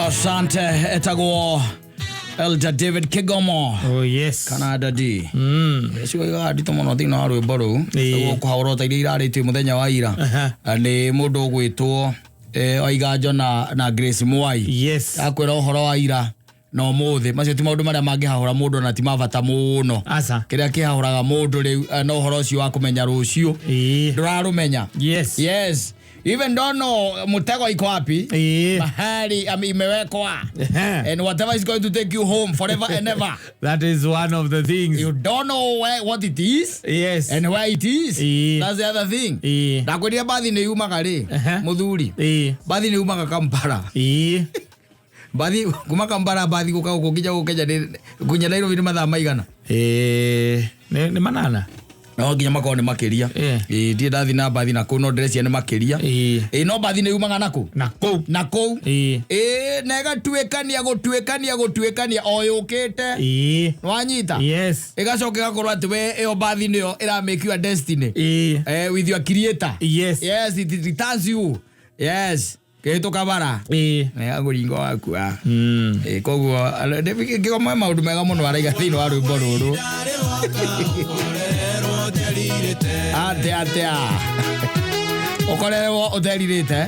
Asante, etagwo Elder David Kigomo. Oh yes. Kana dadi cio iga nditå må no thä inä wa rwä mbo rå u Ĩĩ. kå haå ta iria irarä tie må thenya wa ira. Aha. Na nä må ndå å gwä two Waiganjo na Grace Mwai. Yes. Akwä ra å horo wa ira na å må thä macio ti maå ndå marä a mangä hahå ra må ndå na ti mabata må no. Aca. Kä rä a kä hahå raga må ndå rä na å horo å cio wa kå menya rå cio Ĩĩ. ndå rarå menya. Yes. Yes, even don't know mtego iko wapi, Ĩĩ. mahali imewekwa Ehe. and whatever is going to take you home forever and ever. That is one of the things. You don't know where, what it is Yes. and where it is. Ĩĩ. That's the other thing. Ĩĩ. Ndakwĩrire mbathi nĩ yumaga rĩ, Ehe. mũthuri, Ĩĩ. mbathi nĩ yumaga Kampala. Ĩĩ. Mbathi kuma Kampala, mbathi gũka gũkũ nginya gũkũ Kenya nginya Nairobi nĩ mathaa maigana? Ĩĩ. Nĩ 8. No nginya makorwo nĩ makĩria. Ĩĩ. Ĩĩ, ndirĩ ndathi na mbathi na kũu, no ndĩreciria nĩ makĩria. Ĩĩ. Ĩĩ, no mbathi nĩ yumaga na kũ? Na kũu. Na kũu. Ĩĩ. Ĩĩ, na ĩgatuĩkania gũtuĩkania gũtuĩkania o yũkĩte. Ĩĩ. Wanyita? Yes. Ĩgacoka ĩgakorwo atĩ we ĩyo mbathi nĩyo ĩramake your destiny. Ĩĩ. With your creator. Yes. Yes, it returns you. Yes, kĩhĩtũka bara. Ĩĩ. Agũringa wakua. Koguo kĩgomo maũndũ mega mũno araiga thĩinĩ wa rwĩmbo rũrũ. Atĩa atĩa ũkorerwo ũterirĩte,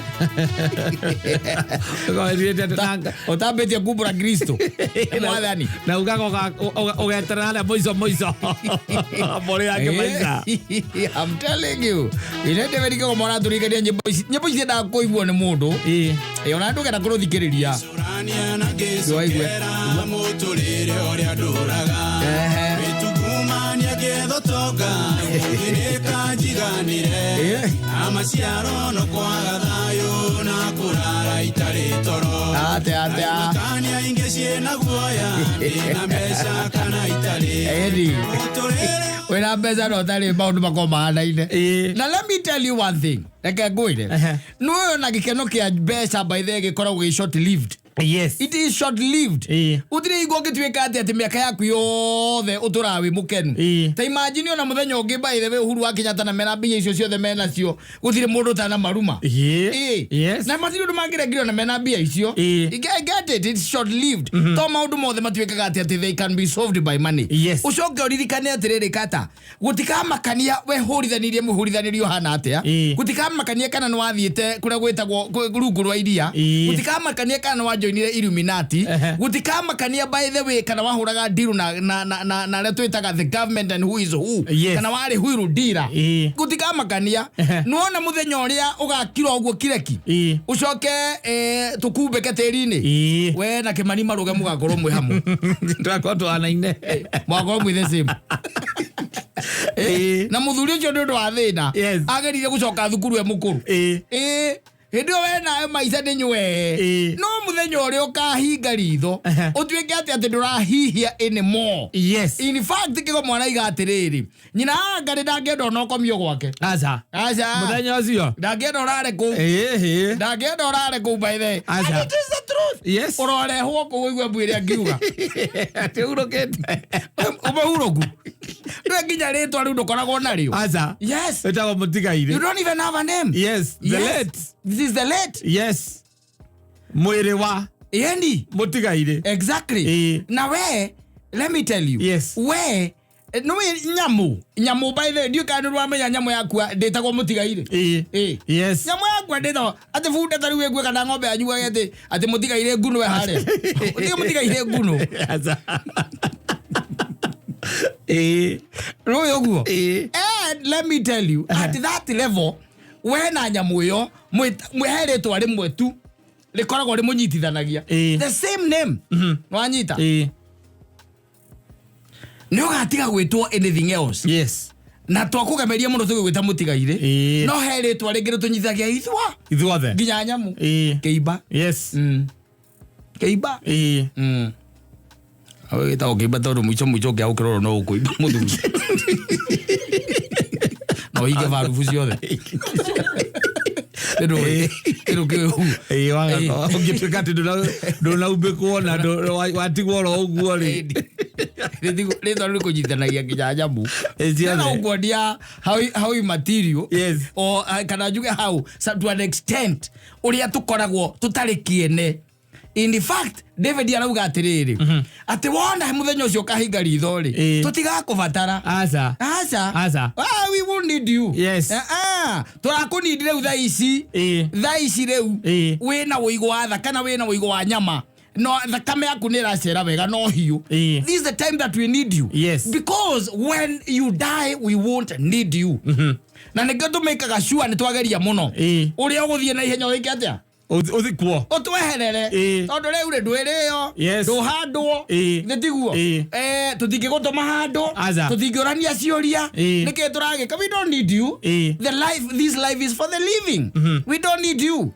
ũtambĩtie kumbũra Kristo mwathani. Na ugaga ũgeterera harĩa mũico mũico mũrĩ yake maica. I'm telling you, ine David Kĩgomo aratũrikania nyĩmbo ici, nyĩmbo ici ciendaga kũiguo nĩ mũndũ. Ĩĩ. Ĩ, ona ndũgenda kũrũthikĩrĩria. Ndũwaigue. Mũtũrĩre ũrĩa ndũraga. Ehe. Wĩtungumania ngĩetha ũtonga ũngĩrĩka njiganĩre. Na maciaro no kwaga thayũ na kũrara itarĩ toro. Atĩa atĩa. Kania ingĩ ciĩna guoya ndĩna mbeca kana itarĩ. Ĩni. Mũtũrĩre. Wĩna mbeca na ũtarĩ, maũndũ makorwo mahanaine. Ĩĩ. Na let me tell you one thing, reke ngwĩre. Nĩũĩ ona gĩkeno kĩa mbeca, by the way, gĩkoragwo gĩ short lived. It is short lived. Ĩĩ. Ũtirĩ hingo ũngĩtuĩka atĩ mĩaka yaku yothe ũtũraga wĩ mũkenu. Ĩĩ. Ta imagine ona mũthenya ũngĩ, by the way, Uhuru wa Kenyatta na mena mbia icio ciothe menacio, gũtirĩ mũndũ ũtana maruma. Ĩĩ. Ĩĩ. Na matirĩ ũndũ mangĩrengire ona mena mbia icio. Ĩĩ. I get it, it's short lived to maũndũ mothe matuĩkaga atĩ they can be solved by money. Ũcoke ũririkane atĩrĩrĩ, kata gũtikamakania we hũrithanĩrie mũhũrithanĩrio ũhana atĩa. Gũtikamakania kana nĩ wathiĩte kũrĩa gwĩtagwo rungu rwa iria. Gũtikamakania kana nĩ wajoinire Illuminati. Gũtikamakania, by the way, kana wahũraga ndiru na arĩa twĩtaga the government and who is who, kana warĩ huiru ndira. Gũtikamakania. Nĩwona mũthenya ũrĩa ũgakira ũguo kireki, ũcoke tũkumbĩke tĩri-inĩ, we na Kĩmani Maruge mũgakorwo mwĩ hamwe. Twakorwo tũhanaine. Mũgakorwo mwĩ the same. Na mũthuri ũcio nĩ ũndũ wa thĩna ageririe gũcoka thukuru e mũkũrũ. Ĩĩ, hĩndĩ ĩyo we nawe maica nĩ nywe. No mũthenya ũrĩa ũkahinga ritho, ũtuĩke atĩ ndũrahihia anymore. In fact, Kĩgomo araiga atĩrĩrĩ, nyina anga nĩ ndangĩenda ona ũkomio gwake. Aca. Aca. Mũthenya ũcio. Ndangĩenda ũrare kũu. Ĩĩ. Ndangĩenda ũrare kũu, by the way. Aca. And it is the truth. Ũrorehwo kũu ũigue mbu ĩrĩa ngiuga. Atĩ hurũkĩte. Ũmehurũku ndwe nginya rĩtwa rĩu ndũkoragwo narĩo. Aca. Yes. Ĩtagwo You mũtigairĩ. don't even have a name. Yes, the Yes. late. This is the late. Yes, mwĩrĩ wa Yendi. mũtigairĩ. Exactly. Na we, let me tell you, we nĩwĩ nyamũ, by the way, ndiũĩ kana nĩ ũramenya nyamũ yakua ndĩtagwo mũtigairĩ. Ĩĩ. Ĩĩ. Nyamũ yakua ndĩtagwo atĩ bunda ta rĩu ĩkue kana ng'ombe yanyuage atĩ mũtigairĩ ngunũ we harĩa ũtige mũtigairĩ ngunũ. Aca. Ĩĩ. Rũĩ ũguo? Ĩĩ. And let me tell you, at that level, we na nyamũ ĩyo he rĩtwa rĩmwe tu rĩkoragwo rĩmũnyitithanagia. The same name. Wanyita? Ĩĩ. Nĩ ũgatiga gwĩtwo anything else. Na twakũgemeria mũno tũgĩgwĩta mũtigairĩ. No he rĩtwa rĩngĩ rĩtũnyitithagia ithua Ithuothe. nginya nyamũ. Kĩimba. Kĩimba. Awe wĩtagwo kĩimba tondũ mũico mũico ũngĩaga no ũkũimba mũthuri na ũhinge barubu ciothe. Kĩndũ kĩu. Ĩĩ, waga ũngĩtuĩka atĩ ndũnaumbĩkwo na watigwo oro ũguo rĩ. Rĩtwa rĩu rĩkũnyitanagia nginya nyamũ. Ĩ, ciothe. Na ũkuonia how immaterial Yes. o kana njuge how to an extent ũrĩa tũkoragwo tũtarĩ kĩene. In fact, David arauga atĩrĩrĩ, atĩ wona mũthenya ũcio ũkahinga ritho rĩ, tũtigakũbatara. Aca. Aca. Aca. Ah, we won't need you. Yes. Ah, tũrakũnindi rĩu thaa ici. Thaa ici rĩu wĩna ũigũ wa thakame, wĩna ũigũ wa nyama, no thakame yaku nĩ ĩracera wega no hiũ. This is the time that we need you. Because when you die, we won't need you. Na nĩkĩo tũmĩkaga sure nĩ twageria mũno ũrĩa ũgũthiĩ na ihenya wĩke atĩa. Ũthikwo. Ũtweherere. Tondũ rĩu rĩ, ndwĩrĩo, ndũhandwo. Nĩ tiguo? Tũtingĩgũtũma handũ. Aca. Tũtingĩũrania ciũria. Nĩkĩ tũragĩka? We don't need you. The life, this life is for the living. We don't need you.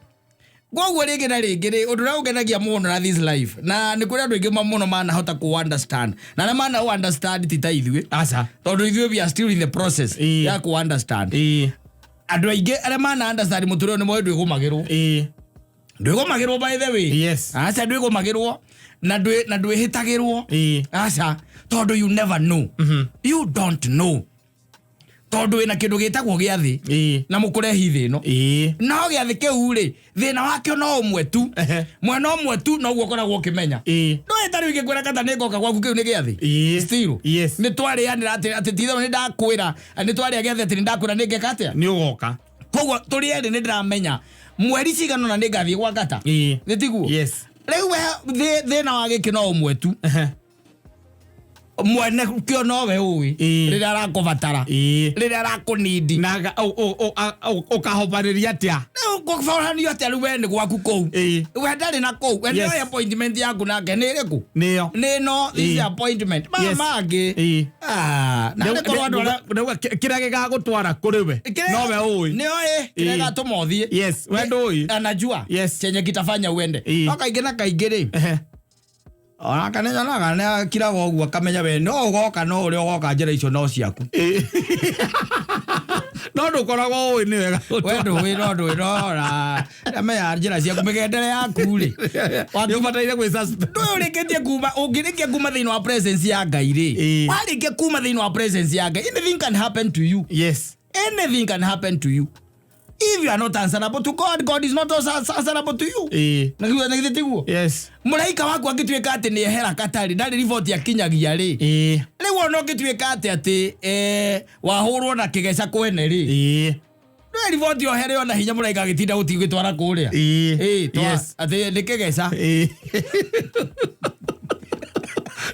Koguo rĩngĩ na rĩngĩ rĩ, ũndũ ũrĩa ũngenagia mũno na this life, na nĩ kũrĩ andũ aingĩ mũno manahota kũ understand, na arĩa mana understand ti ta ithuĩ, Aca. tondũ ithuĩ we are still in the process ya kũ understand. Andũ aingĩ arĩa mana understand mũtũrĩre ũyũ nĩ moĩ ndwĩgũmagĩrwo. Ndwĩgũmagĩrwo, by the way. Aca, ndwĩgũmagĩrwo na ndwĩhĩtagĩrwo. Aca, tondũ you never know, you don't know, tondũ wĩna kĩndũ gĩtagwo gĩathĩ na mũkũrehi thĩ ĩno. No gĩathĩ kĩu rĩ, thĩna wakĩo no ũmwe tu. Mwena ũmwe tu noguo ũkoragwo ũkĩmenya. No ĩta rĩu ingĩkwĩra kata nĩ ngoka gwaku, kĩu nĩ gĩathĩ. Still nĩ twarĩanĩra atĩ titherũ nĩ ndakwĩra, nĩ twarĩa gĩathĩ atĩ nĩ ndakwĩra nĩ ngeka atĩa. Nĩ ũgoka. Koguo tũrĩ erĩ nĩ ndĩramenya mweri cigana ũna nĩ ngathiĩ gwa ngata. Nĩ tiguo? Yes. Rĩu we thĩna wa gĩkĩ no ũmwe tu. Mwene kĩo nowe ũĩ rĩrĩa arakũbatara, rĩrĩa arakũnindi. Na ũkahobanĩria atĩa? Rĩu kũboranio atĩa? Rĩu we nĩ gwaku kũu. We ndarĩ na kũu. We nĩoĩ appointment yaku nake nĩ ĩrĩkũ. Nĩyo. Nĩ no this is appointment ma mangĩ. Ah, na nĩ korwo andũ arĩa Rĩu kĩrĩa gĩgagũtwara kũrĩ we nowe ũĩ. Nĩoĩ kĩrĩa gĩgatũma ũthiĩ. Yes, we ndũĩ. Anajua chenye kitafanya uende. No kaingĩ na kaingĩ rĩ, onake nĩ nyonaga nĩ akiraga ũguo akamenya we no ũgoka, no ũrĩa ũgoka njĩra icio no ciaku. No ndũkoragwo ũĩ nĩ wega. We ndũĩ, no ndũĩ, no na amenya njĩra ciaku, mĩgendere yaku rĩ. Nĩ ũbataire gwĩ suspect. Ndũĩ ũrĩkĩtie kuma, ũngĩrĩkia kuma thĩinĩ wa presence ya Ngai rĩ, warĩkia kuma thĩinĩ wa presence ya Ngai, anything can happen to you. Anything can happen to you if you are not answerable to God. God is not also answerable to you. Na githĩ tiguo? Yes. Mũraika waku angĩtuĩka atĩ nĩ ehera katarĩ ndarĩ riboti akinyagia rĩ, rĩu ona ũngĩtuĩka atĩ wahũrwo na kĩgeca kwene rĩ, ndũĩ riboti ohere ona hinya mũraika agĩtinda gũtigĩtwara kũrĩa. Atĩ nĩ kĩgeca.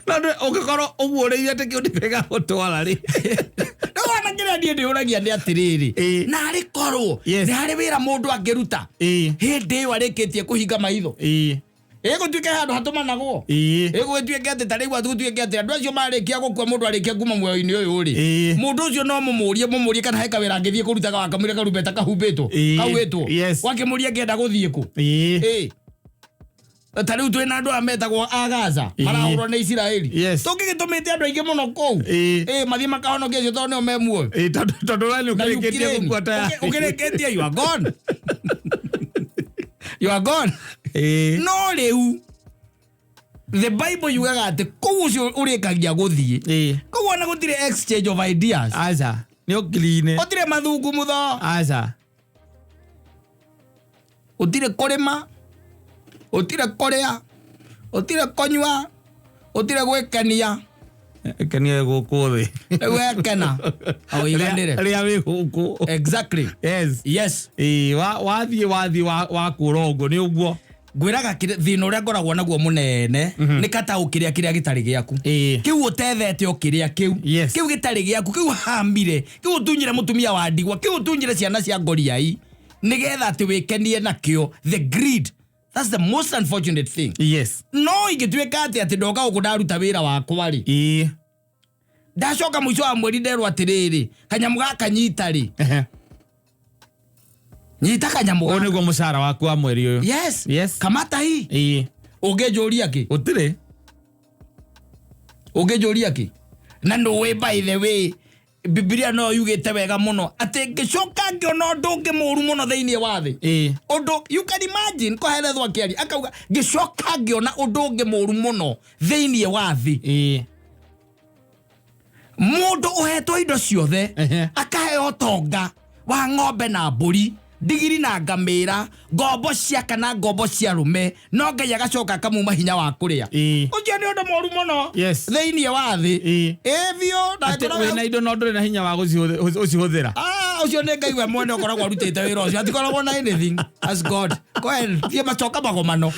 No ũngĩkorwo ũguũrĩirie atĩ kĩu nĩkĩo gĩgagũtwara rĩ. Rĩu ona kĩrĩa niĩ ndĩũragia nĩ atĩrĩrĩ, na arĩ korwo nĩ harĩ wĩra mũndũ angĩruta hĩndĩ ĩyo arĩkĩtie kũhinga maitho, ĩgũtuĩke handũ hatũmanagwo, ĩgũgĩtuĩke atĩ ta rĩu gũtuĩke atĩ andũ acio marĩkia gũkua, mũndũ arĩkia kuma muoyo-inĩ ũyũ rĩ, mũndũ ũcio no mũmũrie kana he kawĩra angĩthiĩ kũrutaga wakamũria karumbeta kahumbĩtwo, kauĩtwo. Wakĩmũria angĩenda gũthiĩ kũ. Ta rĩu twĩna andũ aya metagwo a Gaza, marahũrwo nĩ Isiraeli. Tũngĩgĩtũmĩte andũ aingĩ mũno kũu. Mathiĩ makahonokia acio tondũ nĩo me muoyo. Tondũ we nĩ Na ũkĩrĩkĩtie Ukraine. gũkua tayari. Ũkĩrĩkĩtie, you are gone, you are gone. No rĩu the Bible yugaga atĩ kũu ũcio ũrĩkagia gũthiĩ, kũu ona gũtirĩ exchange of ideas. Aca, nĩ ũkiline. Gũtirĩ mathungumutho. Aca. Gũtirĩ kũrĩma, gũtirĩ kũrĩa, gũtirĩ kũnyua, gũtirĩ gwĩkenia. Kenia gũkũ thĩ. Rĩu wekena ũiganĩre. Rĩa wĩ gũkũ. Exactly. Yes. Wathiĩ wakũra ũguo nĩ ũguo. Ngwĩraga thĩna ũrĩa ngoragwo naguo mũnene nĩ kataũ kĩrĩa kĩrĩa gĩtarĩ gĩaku, kĩu ũtethete o kĩrĩa kĩu, kĩu gĩtarĩ gĩaku, kĩu hambire, kĩu ũtunyire mũtumia wa ndigwa, kĩu ũtunyire ciana cia ngoriai nĩgetha atĩ wĩkenie nakĩo. The greed, that's the most unfortunate thing. No ingĩtuĩka atĩ ndoka gũkũ ndaruta wĩra wakwa rĩ, ndacoka mũico wa mweri nderwo atĩrĩrĩ, kanyamũ gaka nyita rĩ, nyita kanyamũ Ũyũ gaka. nĩguo mũcara waku wa mweri ũyũ. Yes. Kamata hii. Ũngĩnjũria kĩ? Gũtirĩ. Ũngĩnjũria kĩ? Na nũĩ, by the way, Bibilia no yugĩte wega mũno atĩ ngĩcoka ngĩona ũndũ ũngĩ mũru mũno thĩinĩ wa thĩ. Ũndũ you can imagine koherethwo akĩaria akauga ngĩcoka ngĩona ũndũ ũngĩ mũru mũno thĩinĩ wa thĩ. Mũndũ ũhetwo indo ciothe, akaheo ũtonga wa ng'ombe na mbũri, ndigiri na ngamĩra, ngombo cia kana ngombo cia rume, no Ngai agacoka akamuma hinya wa kũrĩa. Ũcio nĩ ũndũ mũru mũno thĩinĩ wa thĩ. Ĩ biũ. Na Atĩ ngoragwo- wĩna indo no ndũrĩ na hinya wa gũcihũthĩra. Ah, ũcio nĩ Ngai we mwene ũkoragwo arutĩte wĩra ũcio, atikoragwo na anything as God. Go ahead, thiĩ macoka magomano.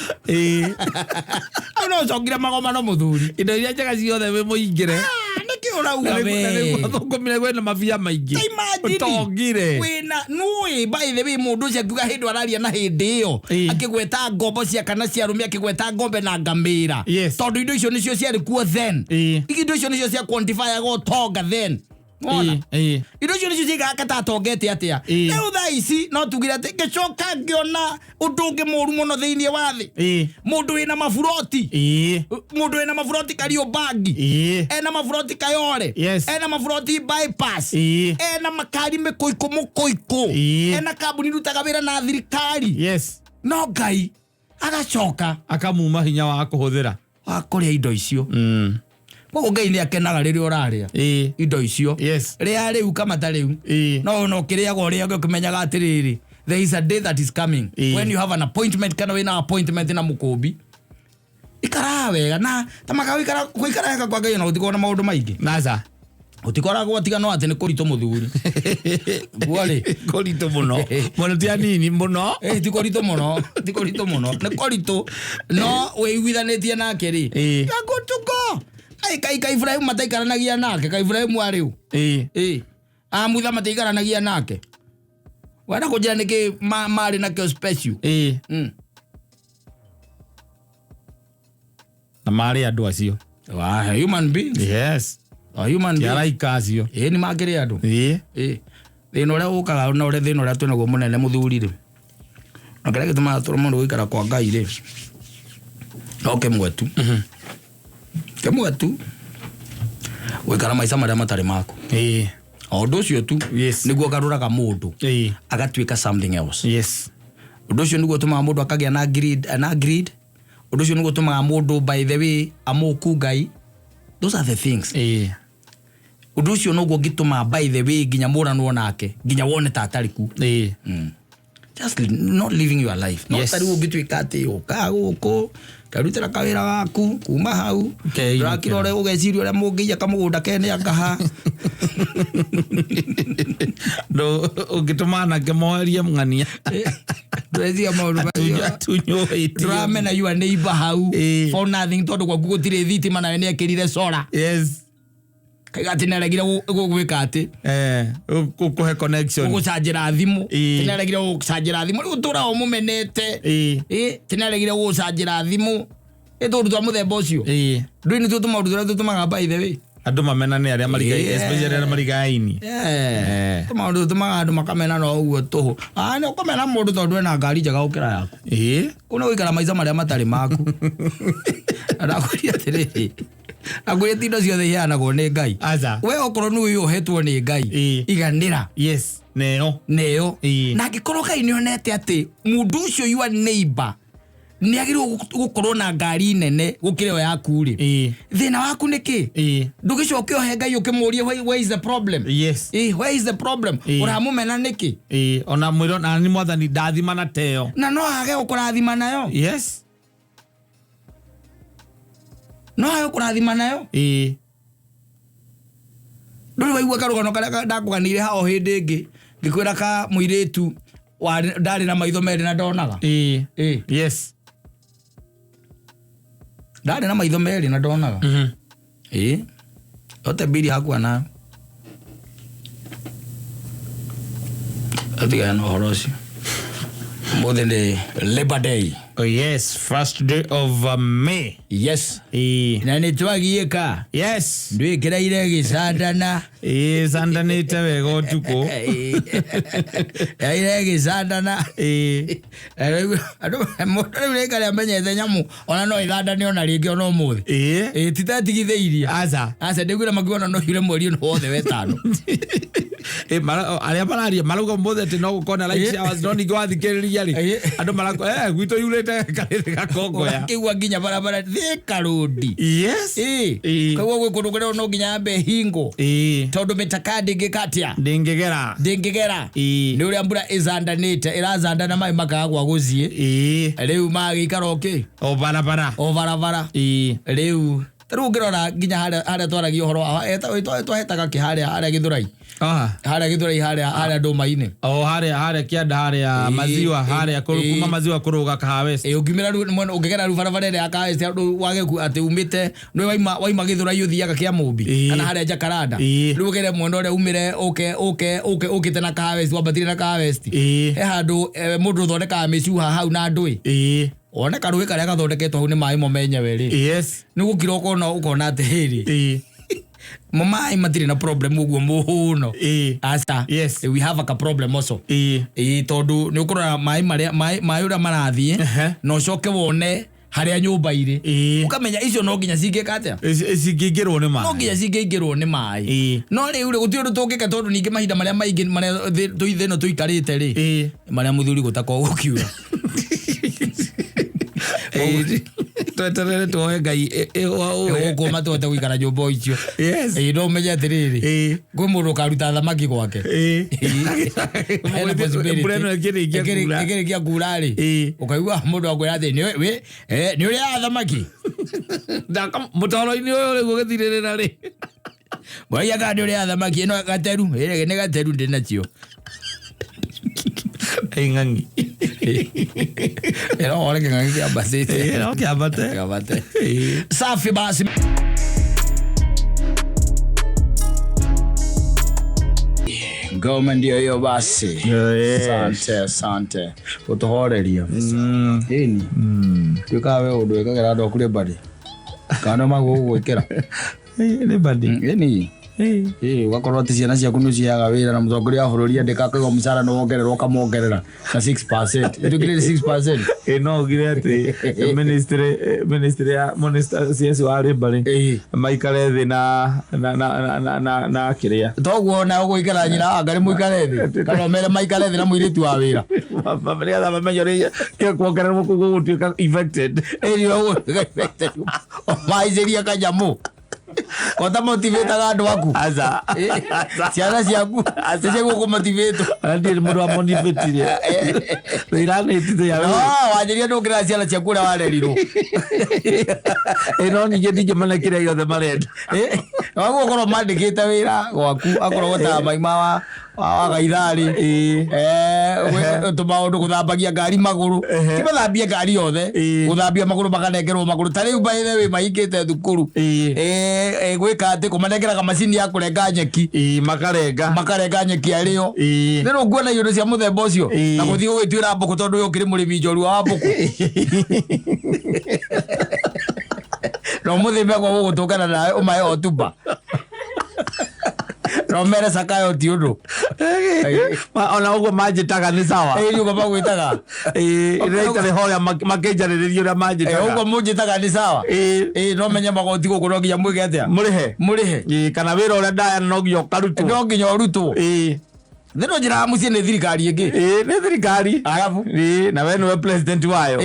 Au no ũcokire magomano mũthuri. Indo iria njega ciothe wĩ mũingĩre. Ah, nĩkĩ ũrauga Na we? nĩguo thũkũmire kwĩna mabia maingĩ. Ta imagine. Ũtongire. Wĩna nũĩ, by the way, mũndũ ũcio akiuga hĩndĩ araria na hĩndĩ ĩyo, akĩgweta ngombo cia kana cia arũme, akĩgweta ng'ombe na ngamĩra, tondũ indo icio nĩcio ciarĩ kuo then. Indo icio nĩcio cia quantifyaga ũtonga then. Wona? Indo icio nĩcio cigaga kata atongete atĩa. Rĩu thaa ici no tugire atĩ ngĩcoka ngĩona ũndũ ũngĩ mũru mũno thĩinĩ wa thĩ. Mũndũ wĩna maburoti, mũndũ wĩna maburoti Kariobangi, ena maburoti Kayore, ena maburoti Bypass, ena makari mĩkũikũ mũkũikũ, ena kambuni irutaga wĩra na thirikari, no Ngai agacoka akamuma hinya wa kũhũthĩra. Wa kũrĩa indo icio. Koguo Ngai nĩ akenaga rĩrĩa ũrarĩa indo icio. Rĩa rĩu kamata rĩu, no no kĩrĩaga ũrĩa ũkĩmenyaga atĩrĩrĩ, there is a day that is coming when you have an appointment, kana wĩna appointment na mũkũmbi. Ikaraga wega na tamaka gũikara gũikara wega kwa Ngai, ona gũtikoragwo na maũndũ maingĩ. Naca. Gũtikoragwo tiga no atĩ nĩ kũritũ mũthuri guo rĩ. Kũritũ mũno mũno, ti anini mũno. Eh, ti kũritũ mũno, ti kũritũ mũno, nĩ kũritũ no wĩiguithanĩtie nake rĩ, you are good to go. Ai, kai ka Ibrahim mataikaranagia nake, ka Ibrahim wa rĩu. Ĩ amutha mataikaranagia nake, wenda kũnjĩra nĩkĩ marĩ nakĩo special? Na marĩ andũ acio. Wa human beings. A human Ti beings. araika acio. Ĩ, nĩ makĩrĩ andũ. Ĩ, thĩna ũrĩa ũkaga na ũrĩa thĩna ũrĩa twĩnaguo mũnene mũthuri rĩ, na kĩrĩa gĩtũmaga tũremwo mũndũ gũikara kwa Ngai rĩ, no kĩmwe tu, kĩmwe tu, gũikara maica marĩa matarĩ maku. O ũndũ ũcio tu nĩguo ũgarũraga mũndũ agatuĩka something else. Ũndũ ũcio nĩguo ũtũmaga mũndũ akagĩa na greed, na greed. Ũndũ ũcio nĩguo ũtũmaga mũndũ, by the way, amũku Ngai. Those are the things. Ũndũ ũcio noguo ũngĩtũma, by the way, nginya mũranwo nake, nginya wone ta atarĩ ku. Just not living your life. No tarĩu ũngĩtuĩka atĩ ũkaga gũkũ karutĩra kawĩra gaku kuma hau, Keinũkĩra. ndũrakira ũrĩa ũgeciria ũrĩa mũngĩiya kamũgũnda kene angaha. Ũngĩtũma anake moerie ng'ania. Ndũreciria maũndũ macio. Atunywo ATM. Ndũramena your neighbor hau for nothing, tondũ gwaku gũtirĩ thitima nawe nĩekĩrire solar. Kaiga atĩ nĩaregire gwĩka atĩ Gũkũhe connection. Gũgũcanjĩra thimũ. Nĩaregire gũgũcanjĩra thimũ, rĩu ũtũraga ũmũmenete. Ĩ, nĩaregire gũgũcanjĩra thimũ. Ĩ, tũndũ twa mũthemba ũcio. Ndũĩ nĩtuo tũmaũndũ tũrĩa tũtũmaga, by the way, Andũ mamenane arĩa mariga, especially arĩa marigaini. Tũmaũndũ tũtũmaga andũ makamena no ũguo tũhũ. Ah, nĩ ũkũmena mũndũ tondũ ena ngari njega gũkĩra yaku. Kũu nĩ gũikara maica marĩa matarĩ maku. Na ndakwĩria atĩrĩrĩ, ndakwĩria ti indo ciothe iheanagwo nĩ Ngai. Aca. We okorwo nĩ ũyũ ũhetwo nĩ Ngai, iganĩra Yes, neo. Neyo. Na angĩkorwo Ngai nĩ onete atĩ mũndũ ũcio, your neighbor, nĩ agĩrĩirwo gũkorwo na ngari nene gũkĩra ĩyo yaku rĩ, thĩna waku nĩ kĩ? Ndũgĩcoke ũhe Ngai ũkĩmũrie, where is the problem? Where is the problem? Ũramũmena nĩkĩ? Ona mwĩro na nĩ mwathani ndathima na teo. Na no age gũkũrathima nayo. No age gũkũrathima nayo. Ndũrĩ waigua karũgano karĩa ndakũganĩire ha o hĩndĩ ĩngĩ ngĩkwĩra ka mũirĩtu ndarĩ na maitho merĩ na ndonaga? Yes. Ndarĩ na maitho merĩ na ndonaga. Ĩ, yote mbili hakuwa nayo. Atigana na ũhoro ũcio. Ũmũthĩ nĩ Labor Day. Oh yes, first day of May. Na nĩ twagiĩka. Ndwĩkĩraire gĩcandana. Ĩĩ, candanĩte wega ũtukũ. Ĩraire gĩcandana. Andũ mũndũ rĩu rĩkarĩa amenyete nyamũ ona no ĩthandane ona rĩngĩ ona ũmũthĩ. Ĩ, titatigithĩirie. Aca. Aca, ndĩkwĩra makiuga ona no yure mweri ũyũ wothe wetano. Arĩa mararia marauga mũthĩ atĩ no gũkorwo na light showers, no ningĩ wathikĩrĩria rĩ, andũ marakwo gwitũ yurĩte karĩrĩ gakongoya. Ũgakĩigua nginya barabara Thika Road. Koguo gwĩ kũndũ kũrĩa no nginya ambe hingwo tondũ mĩtaka ndĩngĩka atĩa, Ndĩngĩgera. Ndĩngĩgera. Nĩ ũrĩa mbura ĩzandanĩte, ĩrazanda na maĩ makaga gwa gũthiĩ. Rĩu magĩikara okĩ O barabara. O barabara. Rĩu ta rĩu ũngĩrora nginya harĩa twaragia ũhoro wa twahetaga kĩ harĩa Gĩthũrai, harĩa Gĩthũrai, harĩa ndũma-inĩ. O harĩa kĩanda, harĩa maziwa, harĩa kuma maziwa kũrũga Kahawa West. Ũngiumĩra rĩu mwena ũngĩgera rĩu barabara ĩrĩa ya Kahawa West, handũ wage atĩ umĩte nĩ waima Gĩthũrai ũthiaga kĩa Mũmbi kana harĩa Jacaranda. Rĩu ũgere mwena ũrĩa umĩre ũke ũkĩte na Kahawa West, wambatire na Kahawa West, he handũ mũndũ ũthondekaga mĩcuha hau na ndũĩ, wone karũĩ karĩa gathondeketwo hau nĩ maĩ mo menyewe rĩ. Nĩ gũkira ũkona atĩrĩrĩ, mo maĩ matirĩ na problem ũguo mũno. Aca. We have a problem also. Tondũ nĩ ũkũrora maĩ marĩa maĩ ũrĩa marathiĩ na ũcoke wone harĩa nyũmba irĩ, ũkamenya icio no nginya cingĩka atĩa. Cingĩingĩrwo nĩ No maĩ. nginya cingĩingĩrwo nĩ maĩ. No rĩu rĩ, gũtirĩ ũndũ tũngĩka tondũ ningĩ mahinda marĩa maingĩ marĩa thĩ ĩno tũikarĩte rĩ, marĩa mũthuri gũtakoragwo gũkiura. Tweterere tuoe Ngai Gũkũ matũhote gũikara nyũmba o icio. No ũmenye atĩrĩrĩ, kwĩ mũndũ ũkaruta thamaki gwake. Hena possibility. Mbura ĩno ĩkĩrĩkia kuura. Ĩkĩrĩkia kuura rĩ, ũkaigua mũndũ akwĩra atĩ nĩ ũrĩaga thamaki. Mũtoro-inĩ ũyũ rĩu ũgĩthirĩrĩra rĩ. Mwaiya kana nĩ ũrĩaga thamaki ĩno gateru, nĩ gateru ndĩ nacio. Ng'ang'i. Ĩno wone kĩng'ang'i kĩambatĩte. No kĩambate. Kĩambate. Safi basi. Ngoma ndio hiyo basi. Asante, asante. Gũtũhoreria. Ĩni. Tuĩkaga we ũndũ wĩkagĩra andũ aku rĩmbari. Kana no magũgwĩkĩra. Nĩ bandi. Ĩni. Ũgakorwo atĩ ciana ciaku nĩ ũciheaga wĩra na mũtongoria wa bũrũri andĩka akauga mũcara nĩ wongererwo ũkamongerera na 6%. Ĩtũkĩrĩ 6%. No ugire atĩ ministry ya minister CS wa labour rĩ, maikare thĩ na kĩrĩa. Toguo na ũgũikara nyina anga nĩ mũikare thĩ kana ũmere maikare thĩ na mũirĩtu wa wĩra. Nĩgetha mamenye ũrĩa kuongererwo kũu gũgũtuĩka affected. Ĩni ũmaicĩria kanyamũ kota motivataga andũ aku. Aca. Ciana ciaku nĩcio gũkũmotivate. Ona ndirĩ mũndũ wa motivatire wĩra nĩ ya No wanjĩria ndũngĩra ciana ciaku ũrĩa warerirwo. No ningĩ ndingĩmenya kĩrĩa gĩothe marenda. Waguo ũkorwo mandĩkĩte wĩra gwaku akorwo ta maima wa gaitharĩ, tũmaũndũ gũthambagia ngari magũrũ, ti mathambie ngari yothe, gũthambia magũrũ, makanengerwo magũrũ ta rĩu by the way mahingĩte thukuru. Gwĩka atĩ kũmanengeraga macini ya kũrenga nyeki. Makarenga. Makarenga nyeki arĩo. Nĩ rĩu nguona indo cia mũthemba ũcio na gũthiĩ gũgĩtuĩra mbũkũ tondũ ũyũ ũkĩrĩ mũrĩmi njorua wa mbũkũ na ũmũthĩ megwa gũgũtũngana nawe ũmahe hotuba na ũmere Zakayo ti ũndũ. Ona ũguo manjĩtaga nĩ sawa. Ĩĩ, ũguo magwĩtaga. Rĩrĩa itarĩ hoya makĩnjarĩrĩria ũrĩa manjĩtaga. Ũguo mũnjĩtaga nĩ sawa. Ĩĩ, no menye magoti gũkũ no nginya mwĩke atĩa? Mũrĩhe. Mũrĩhe. Kana wĩra ũrĩa ndaya no nginya ũkarutwo. No nginya ũrutwo. Thĩ no njĩra mũciĩ nĩ thirikari ĩngĩ. Nĩ thirikari. Arabu. Na we nĩwe president wayo.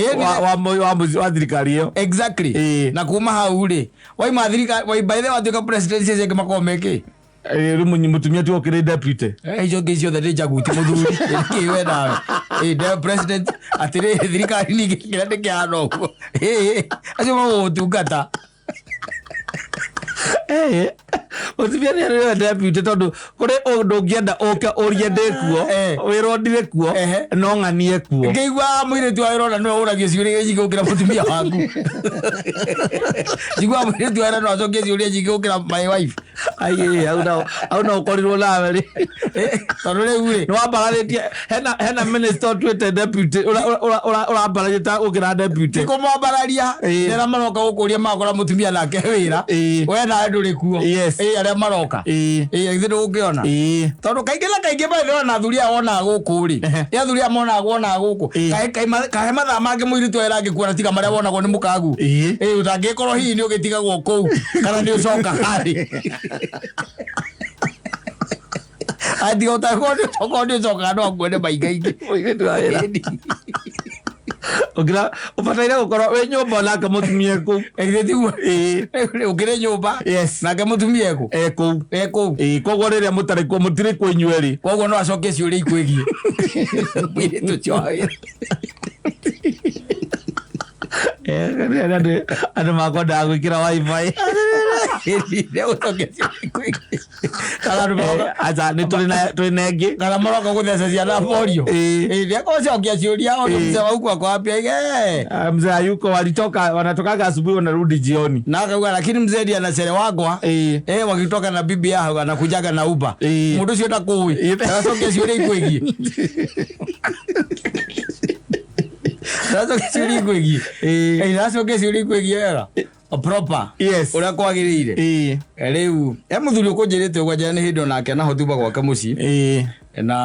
Wa thirikari ĩyo. Exactly. Na kuma hau rĩ, waima thirikari by the way watuĩka president cicio ingĩ makoragwo mekĩ? Rĩu mũtumia tiwe ũkĩrĩ deputy. Icio ingĩ ciothe nĩ njaguti mũthuri kĩ we nawe. Nde president atĩrĩ thirikari ningĩ kĩrĩa nĩ kĩhana ũguo. Acio magũgũtungata. Mũtumia nĩ arĩ deputy tondũ kũrĩ ũndũ ũngĩenda ũke ũrie ndĩ kuo, wĩrwo ndirĩ kuo, no ng'anie kuo. Ngĩigua mũirĩtu wa wĩra ona nĩwe ũragio ciũria nyingĩ gũkĩra mũtumia waku. Njiguaga mũirĩtu wa wĩra no acokie ciũria nyingĩ gũkĩra my wife. Ai, hau no ũkorirwo nawe rĩ. Tondũ rĩu rĩ, Nĩ wambararĩtie hena minister ũtuĩte deputy ũrambararĩtie ta gũkĩra deputy. Ti kũmwambararia. Rĩrĩa maroka gũkũria magakora mũtumia nake wĩra, we nawe ndũrĩ kuo. Arĩa maroka, githĩ ndũgũkĩona? Tondũ kaingĩ na kaingĩ by the way ona athuri aya wonaga gũkũ rĩ, nĩ athuri aya monaga wonaga gũkũ. Kahe mathaa mangĩ mũirĩtu wĩra angĩkuona tiga marĩa wonagwo nĩ mũkagu. Ũtangĩkorwo hihi nĩ ũgĩtigagwo kũu kana nĩ ũcokaga rĩ. Atiga ũtakorwo nĩ ũcokaga no akuone maingaingĩ. Mũirĩtu wa wĩra. Ũkĩra ũbataire gũkorwo wĩ nyũmba onake mũtumia kũu. Ĩgithĩ tiguo? Ĩĩ. Ũkĩrĩ nyũmba Yes. nake mũtumia ekũ E kũu. e kũu. Ĩĩ, koguo rĩrĩa mũtarĩ kuo mũtirĩ kuo inyuerĩ. Koguo no acokie ciũria ikwĩgiĩ mũirĩtu ũcio wa wĩra. Eh, andũ andũ makwendaga gwĩkĩra wifi. Nĩ gũcokia ciũria ikwĩgiĩ. Kana andũ maroka Eh, aca nĩ tũrĩ na tũrĩ na ĩngĩ. kana maroka gũtheca ciana borio. Ĩĩ. Ĩĩ, nĩekũcokia ciũria ona Ĩĩ. mzee wa huku ako wapi aige Ah, mzee hayuko walitoka wanatokaga asubuhi wanarudi jioni. na akauga lakini mzee ndiye anachelewagwa. Ĩĩ. Eh, wakitoka na bibi yao anakujaga na Uber. Ĩĩ. Mũndũ ũcio ndakũĩ. Ĩĩ. Agacokia ciũria ikwĩgiĩ. Agacokia ciũria ikwĩgiĩ. Ĩĩ. Ĩĩ, agacokia ciũria ikwĩgiĩ wega. Proper. Yes. Ũrĩa kwagĩrĩire. Ĩĩ. Rĩu, he mũthuri ũkũnjĩrĩte ũguo anjĩra nĩ hĩndĩ onake anahotuba gwake mũciĩ. Ĩĩ. Na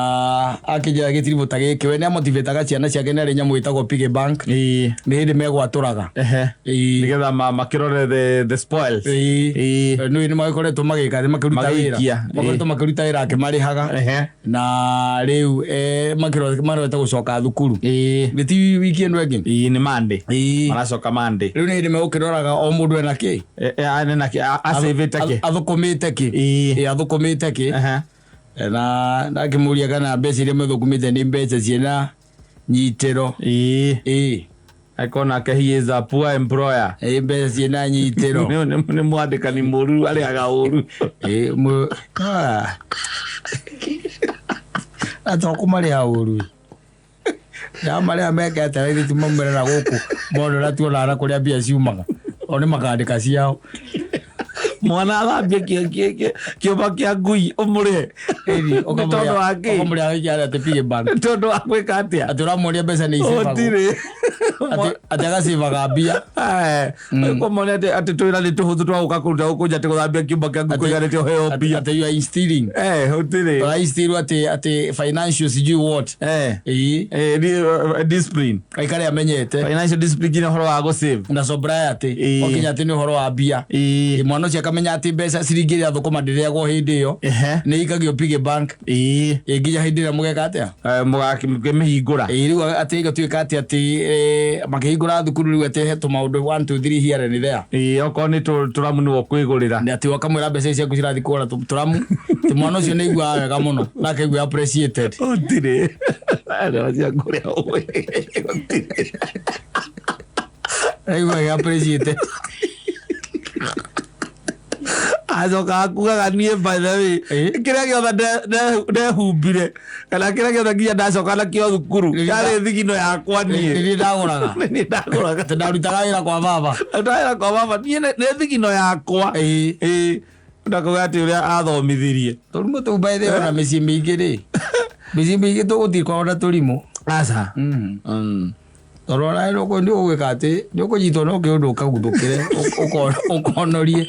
akĩnjĩra gĩtiribũ ta gĩkĩ we nĩamotivĩtaga ciana ciake nĩ arĩ nyamũ ĩtagwo piggy bank. Ĩĩ. Nĩ hĩndĩ megwatũraga. Ehe. Ĩĩ. Nĩgetha makĩrore the spoils. Ĩĩ. Ĩĩ. Nĩ nĩ magĩkoretwo magĩka nĩ makĩruta wĩra. Magĩikia, Makoretwo makĩruta wĩra akĩmarĩhaga. Ehe. Na rĩu makĩrorete gũcoka thukuru. Ĩĩ. Nĩ ti wiki ĩno ĩngĩ? Ĩĩ nĩ Monday. Ĩĩ. Maracoka Monday. Rĩu nĩ hĩndĩ megũkĩroraga o mũndũ ena kĩ? Eh, eh, ena kĩ acĩvĩte kĩ. Athũkũmĩte kĩ? Ĩĩ. Ĩĩ, athũkũmĩte kĩ? Ehe. Na ndakĩmũria kana mbeca iria methũkũmĩte nĩ mbeca ciĩna nyitĩro. Ĩĩ. Ĩĩ. Angĩkorwo nake he is a poor employer. Ĩĩ, mbeca ciĩna nyitĩro. Nĩ mwandĩkani mũru arĩhaga ũru. Ĩĩ, ah. Na to kũmarĩha ũru. Ya marĩa mekete ithuĩ tumaumĩrĩra gũkũ mona ũrĩa tuonaga na kũrĩa mbia ciumaga. O nĩ makandĩka ciao. Mwana athambie kĩũmba kĩa ngui ũmũrĩhe. Ĩni, Nĩ tondũ wa kĩ? ũkamũrĩha gĩkĩ atĩ piggy bank. Nĩ tondũ wa gwĩka atĩa? Atĩ ũramuonia mbeca nĩ icĩbagwo. Gũtirĩ. Atĩ agacĩbaga mbia. Kũmona atĩ twĩra nĩ tũhũthũ twa gũka kũruta gũkũ nja atĩ gũthambia kĩũmba kĩa ngui kũiganĩte ũheo mbia. Atĩ you are instilling. Eh, gũtirĩ. Ũra instill atĩ financial sijui what. Eh. Ĩĩ. Eh, discipline. Aikare amenyete. Financial discipline nginya ũhoro wa gũsave. Na sobriety. Ĩĩ. Okinya atĩ nĩ ũhoro wa mbia. Ĩĩ. Mwana ũcio akamenya atĩ mbeca ciringi ĩrĩa thũkũma ndĩrĩagwo hĩndĩ ĩyo. Ehe. Nĩ ikagio piggy bank. Ĩĩ. Ĩ nginya hĩndĩ ĩrĩa mũgeka atĩa? Mũgakĩmĩhingũra. Ĩ rĩu atĩ ĩgatuĩka atĩ makĩhingũra thukuru rĩu atĩ he tũmaũndũ 1 2 3 here and there. Ĩĩ, okorwo nĩ tũramu nĩwe ũkwĩgũrĩra. Nĩ atĩ ũkamwĩra mbeca ici ciaku cirathiĩ kũgũra tũramu. Atĩ mwana ũcio nĩ aiguaga wega mũno na akaigua appreciated. Gũtirĩ. Ndawa cia kũrĩa ũĩ. Gũtirĩ. Aiguaga appreciated. Acokaga kugaga niĩ by the way Ĩĩ. kĩrĩa gĩothe ndehumbire kana kĩrĩa gĩothe nginya ndacoka nakĩo thukuru yarĩ thigino yakwa niĩ. Nĩ niĩ ndagũraga. Nĩ niĩ ndagũraga. Atĩ ndarutaga wĩra kwa baba. Ndawĩra kwa baba niĩ nĩ thigino yakwa. Ĩĩ. Ĩĩ. Ndakauga atĩ ũrĩa athomithirie. Tũrimũ tũu by the way ona mĩciĩ mĩingĩ rĩ. Mĩciĩ mĩingĩ tũgũtirĩ na tũrimũ. Aca. Tondũ ona nĩ ũgwĩka atĩ nĩ ũkũnyitwo no kĩũndũ ũkaguthũkĩre ũkonorie.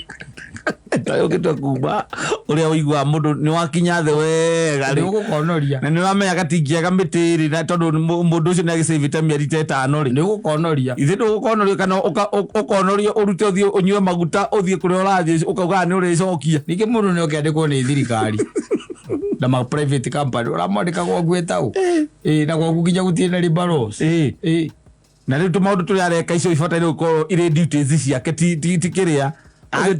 Ũkĩtua kuma ũrĩa ũiguaga mũndũ nĩ wakinya thĩ wega Nĩ rĩ. ũgũkonoria. Na nĩ ũramenya gatingĩaga mĩtĩ rĩ na tondũ mũndũ ũcio nĩ agĩcĩvĩte mĩeri ta ĩtano rĩ. Nĩ ũgũkonoria. Ithe ndũgũkonorio kana ũkonorio ũrute ũthiĩ ũnyue maguta ũthiĩ kũrĩa ũrathiĩ ũkaugaga nĩ ũrĩcokia. Ningĩ mũndũ nĩ oke andĩkwo nĩ thirikari na ma private company ũramwandĩka gwaku ĩtaũ. Ĩĩ na gwaku nginya gũtirĩ na labour laws. Ĩĩ. Ĩĩ. Na rĩu tũmaũndũ tũrĩa areka icio ibataire gũkorwo irĩ duties ciake ti kĩrĩa.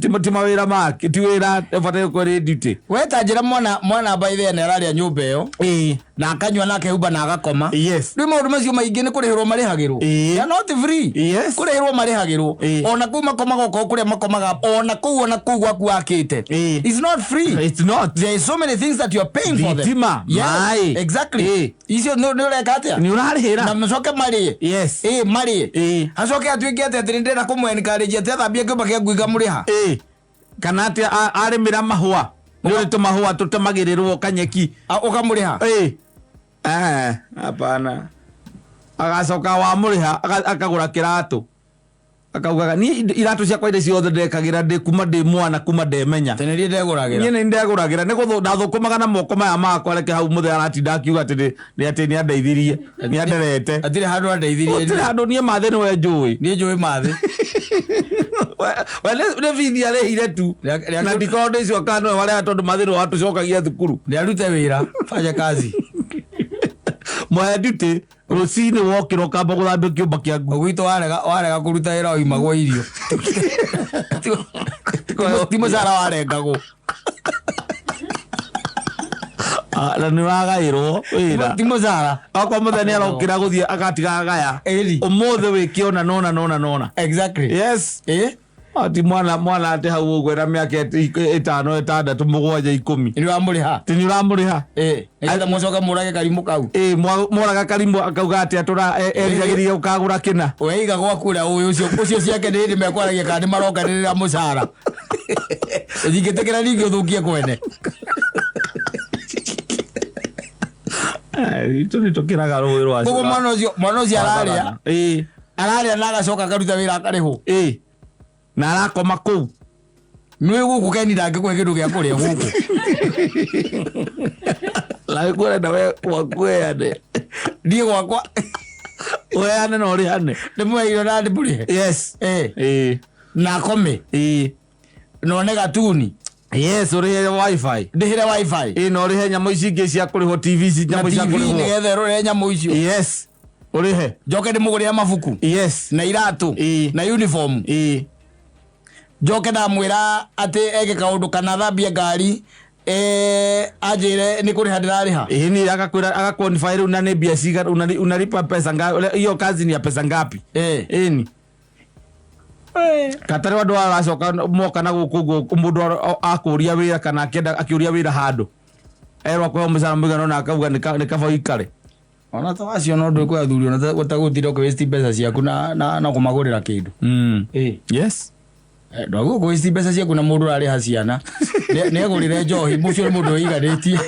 Ti mawĩra make ti wĩra ũbataire gũkorwo ĩrĩ duty. We ta njĩra mwana by the way nĩ ararĩa nyũmba ĩyo. Ĩĩ. Na akanyua na akehumba na agakoma. Yes. Rĩu maũndũ macio maingĩ nĩ kũrĩhĩrwo marĩhagĩrwo. Ĩĩ. They are not free. Yes. Kũrĩhĩrwo marĩhagĩrwo. Ĩĩ. Ona kũu makomaga okorwo kũrĩa makomaga ona kũu gwaku wakĩte. Ĩĩ. It's not free. It's not. There is so many things that you are paying for them. Thitima, Yes, maĩ. Exactly. Ĩĩ. Icio nĩ ũreka atĩa? Nĩ ũrarĩhĩra. Na mũcoke marĩe. Yes. Ĩĩ marĩe. Ĩĩ. Acoke atuĩke atĩ atĩ nĩndĩrenda kũmũ encourage atĩ athambie kĩũmba kĩa ngui ngamũrĩha. Ĩĩ. Kana atĩ arĩmĩra mahũa. Nĩ ũrĩ tũmahũa tũtemagĩrĩrwo kanyeki. Ũkamũrĩha. Ĩĩ. Hapana. Agacoka wamũrĩha akagũra kĩratũ. Akaugaga niĩ iratũ ciakwa iria ciothe ndekagĩra ndĩ kuma ndĩ mwana, kuma ndemenya. Tene niĩ ndegũragĩra. Niĩ nĩ ndegũragĩra, nĩ ndathũkũmaga na moko maya makwa. Reke hau mũthee aratinda akiuga atĩ nĩ atĩ nĩ andeithirie, nĩ anderete. Hatirĩ handũ andeithirie. Gũtirĩ handũ. Niĩ mathĩ nĩwe njũĩ. Niĩ njũĩ mathĩ. We nĩ bithi arĩhire tu. Na ndikorwo ndĩcio kana nĩwe warĩa, tondũ mathĩ nĩwe watũcokagia thukuru. Nĩ arute wĩra, fanya kazi. Mwahe duty rũcinĩ, wokĩra ũkamba gũthambia kĩũmba kĩa nguo. Gwitũ warega kũruta wĩra waimagwo irio, ti mũcara warengagwo. Ah, na nĩ wagaĩrwo wĩra. Ti mũcara. Okorwo mũthenya nĩ arokĩra gũthiĩ agatiga agaya. Ĩni. Ũmũthĩ wĩkĩona nona nona nona. Yes. Ati mwana atĩ hau ũguo na mĩaka 5, 6, 7, 10. Nĩ wamũrĩha. Ti nĩ ũramũrĩha. Nĩgetha mũcoke mũrage karimũ kau. Ĩ moraga karimũ, akauga atĩ atũra eriragĩria ũkagũra kĩna. Weiga gwaku ũrĩa ũĩ ũcio ciake nĩ hĩndĩ mekwaragia kana nĩ maronganĩrĩra mũcara. Ndingĩtĩkĩra ningĩ ũthũkie kwene. Itũ nĩ tũkĩraga rũĩ rwa Koguo mwana ũcio ararĩa ararĩa na agacoka akaruta wĩra akarĩhwo. Ĩ, na arakoma kũu. Nĩ gũkũ Keni ndangĩkũhe kĩndũ gĩa kũrĩa gũkũ. Nawe kũrenda we gwaku weane. Niĩ gwakwa Weane na ũrĩhane. Ndĩmũhe irio na ndĩmũrĩhe. Na akome. Na one gatuni. Yes, ũrĩhe WiFi. Ndĩhĩre WiFi. Ĩ, na ũrĩhe nyamũ ici ingĩ cia kũrĩhwo, TV ici. Na Nyamũ cia TV kũrĩhwo. Nĩgetha ĩrore nyamũ icio. Yes, ũrĩhe. Njoke ndĩmũgũrĩre mabuku. Na iratũ. Na uniform. Njoke ndamwĩra atĩ eke kaũndũ kana thambie ngari, anjĩre nĩ kũrĩha ndĩrarĩha. Ĩ, ni agakwĩra, agaquantify rĩu na nĩ mbia cigana unalipa pesa ngapi, hiyo kazi ni ya pesa ngapi. Ĩni katarĩ andũ aracoka moka na gũkũ ũguo, mũndũ akũria wĩra kana akĩenda akĩũria wĩra handũ, erwo kũheo mũcara mũigana ũna, akauga nĩ kaba ũikare. Ona ta wacio no ndwĩ athuri ona ũtagũtinda ũkĩwaste mbeca ciaku na kũmagũrĩra kĩndũ. Ndwagwo kũwaste mbeca ciaku na mũndũ ũrarĩha ciana nĩegũrĩre njohi. Mũcio nĩ mũndũ wĩiganĩtie,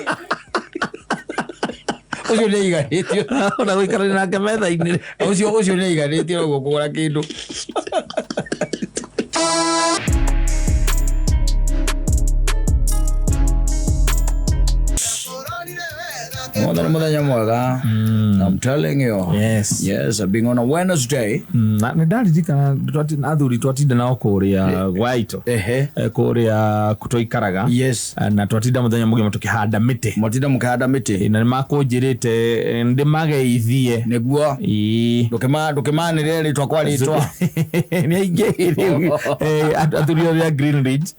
ũcio nĩ aiganĩtie. Ona gũikarania nake metha-inĩ. Ũcio nĩ aiganĩtie ũguo kũgũra kĩndũ. Mothe nĩ mũthenya mwega. I'm telling you. Yes, being on a Wednesday. Na nĩ ndaririkana athuri twatinda nao kũrĩa gwaitũ. Kũrĩa tũikaraga. Na twatinda mũthenya mũgima tũkĩhanda mĩtĩ. Mwatinda mũkĩhanda mĩtĩ. Na nĩ makũnjĩrĩte ndĩmageithie. Nĩguo. Ndũkĩmanĩrĩre rĩtwa kwa rĩtwa. Nĩ aingĩ rĩu. Athuri arĩa Green Ridge.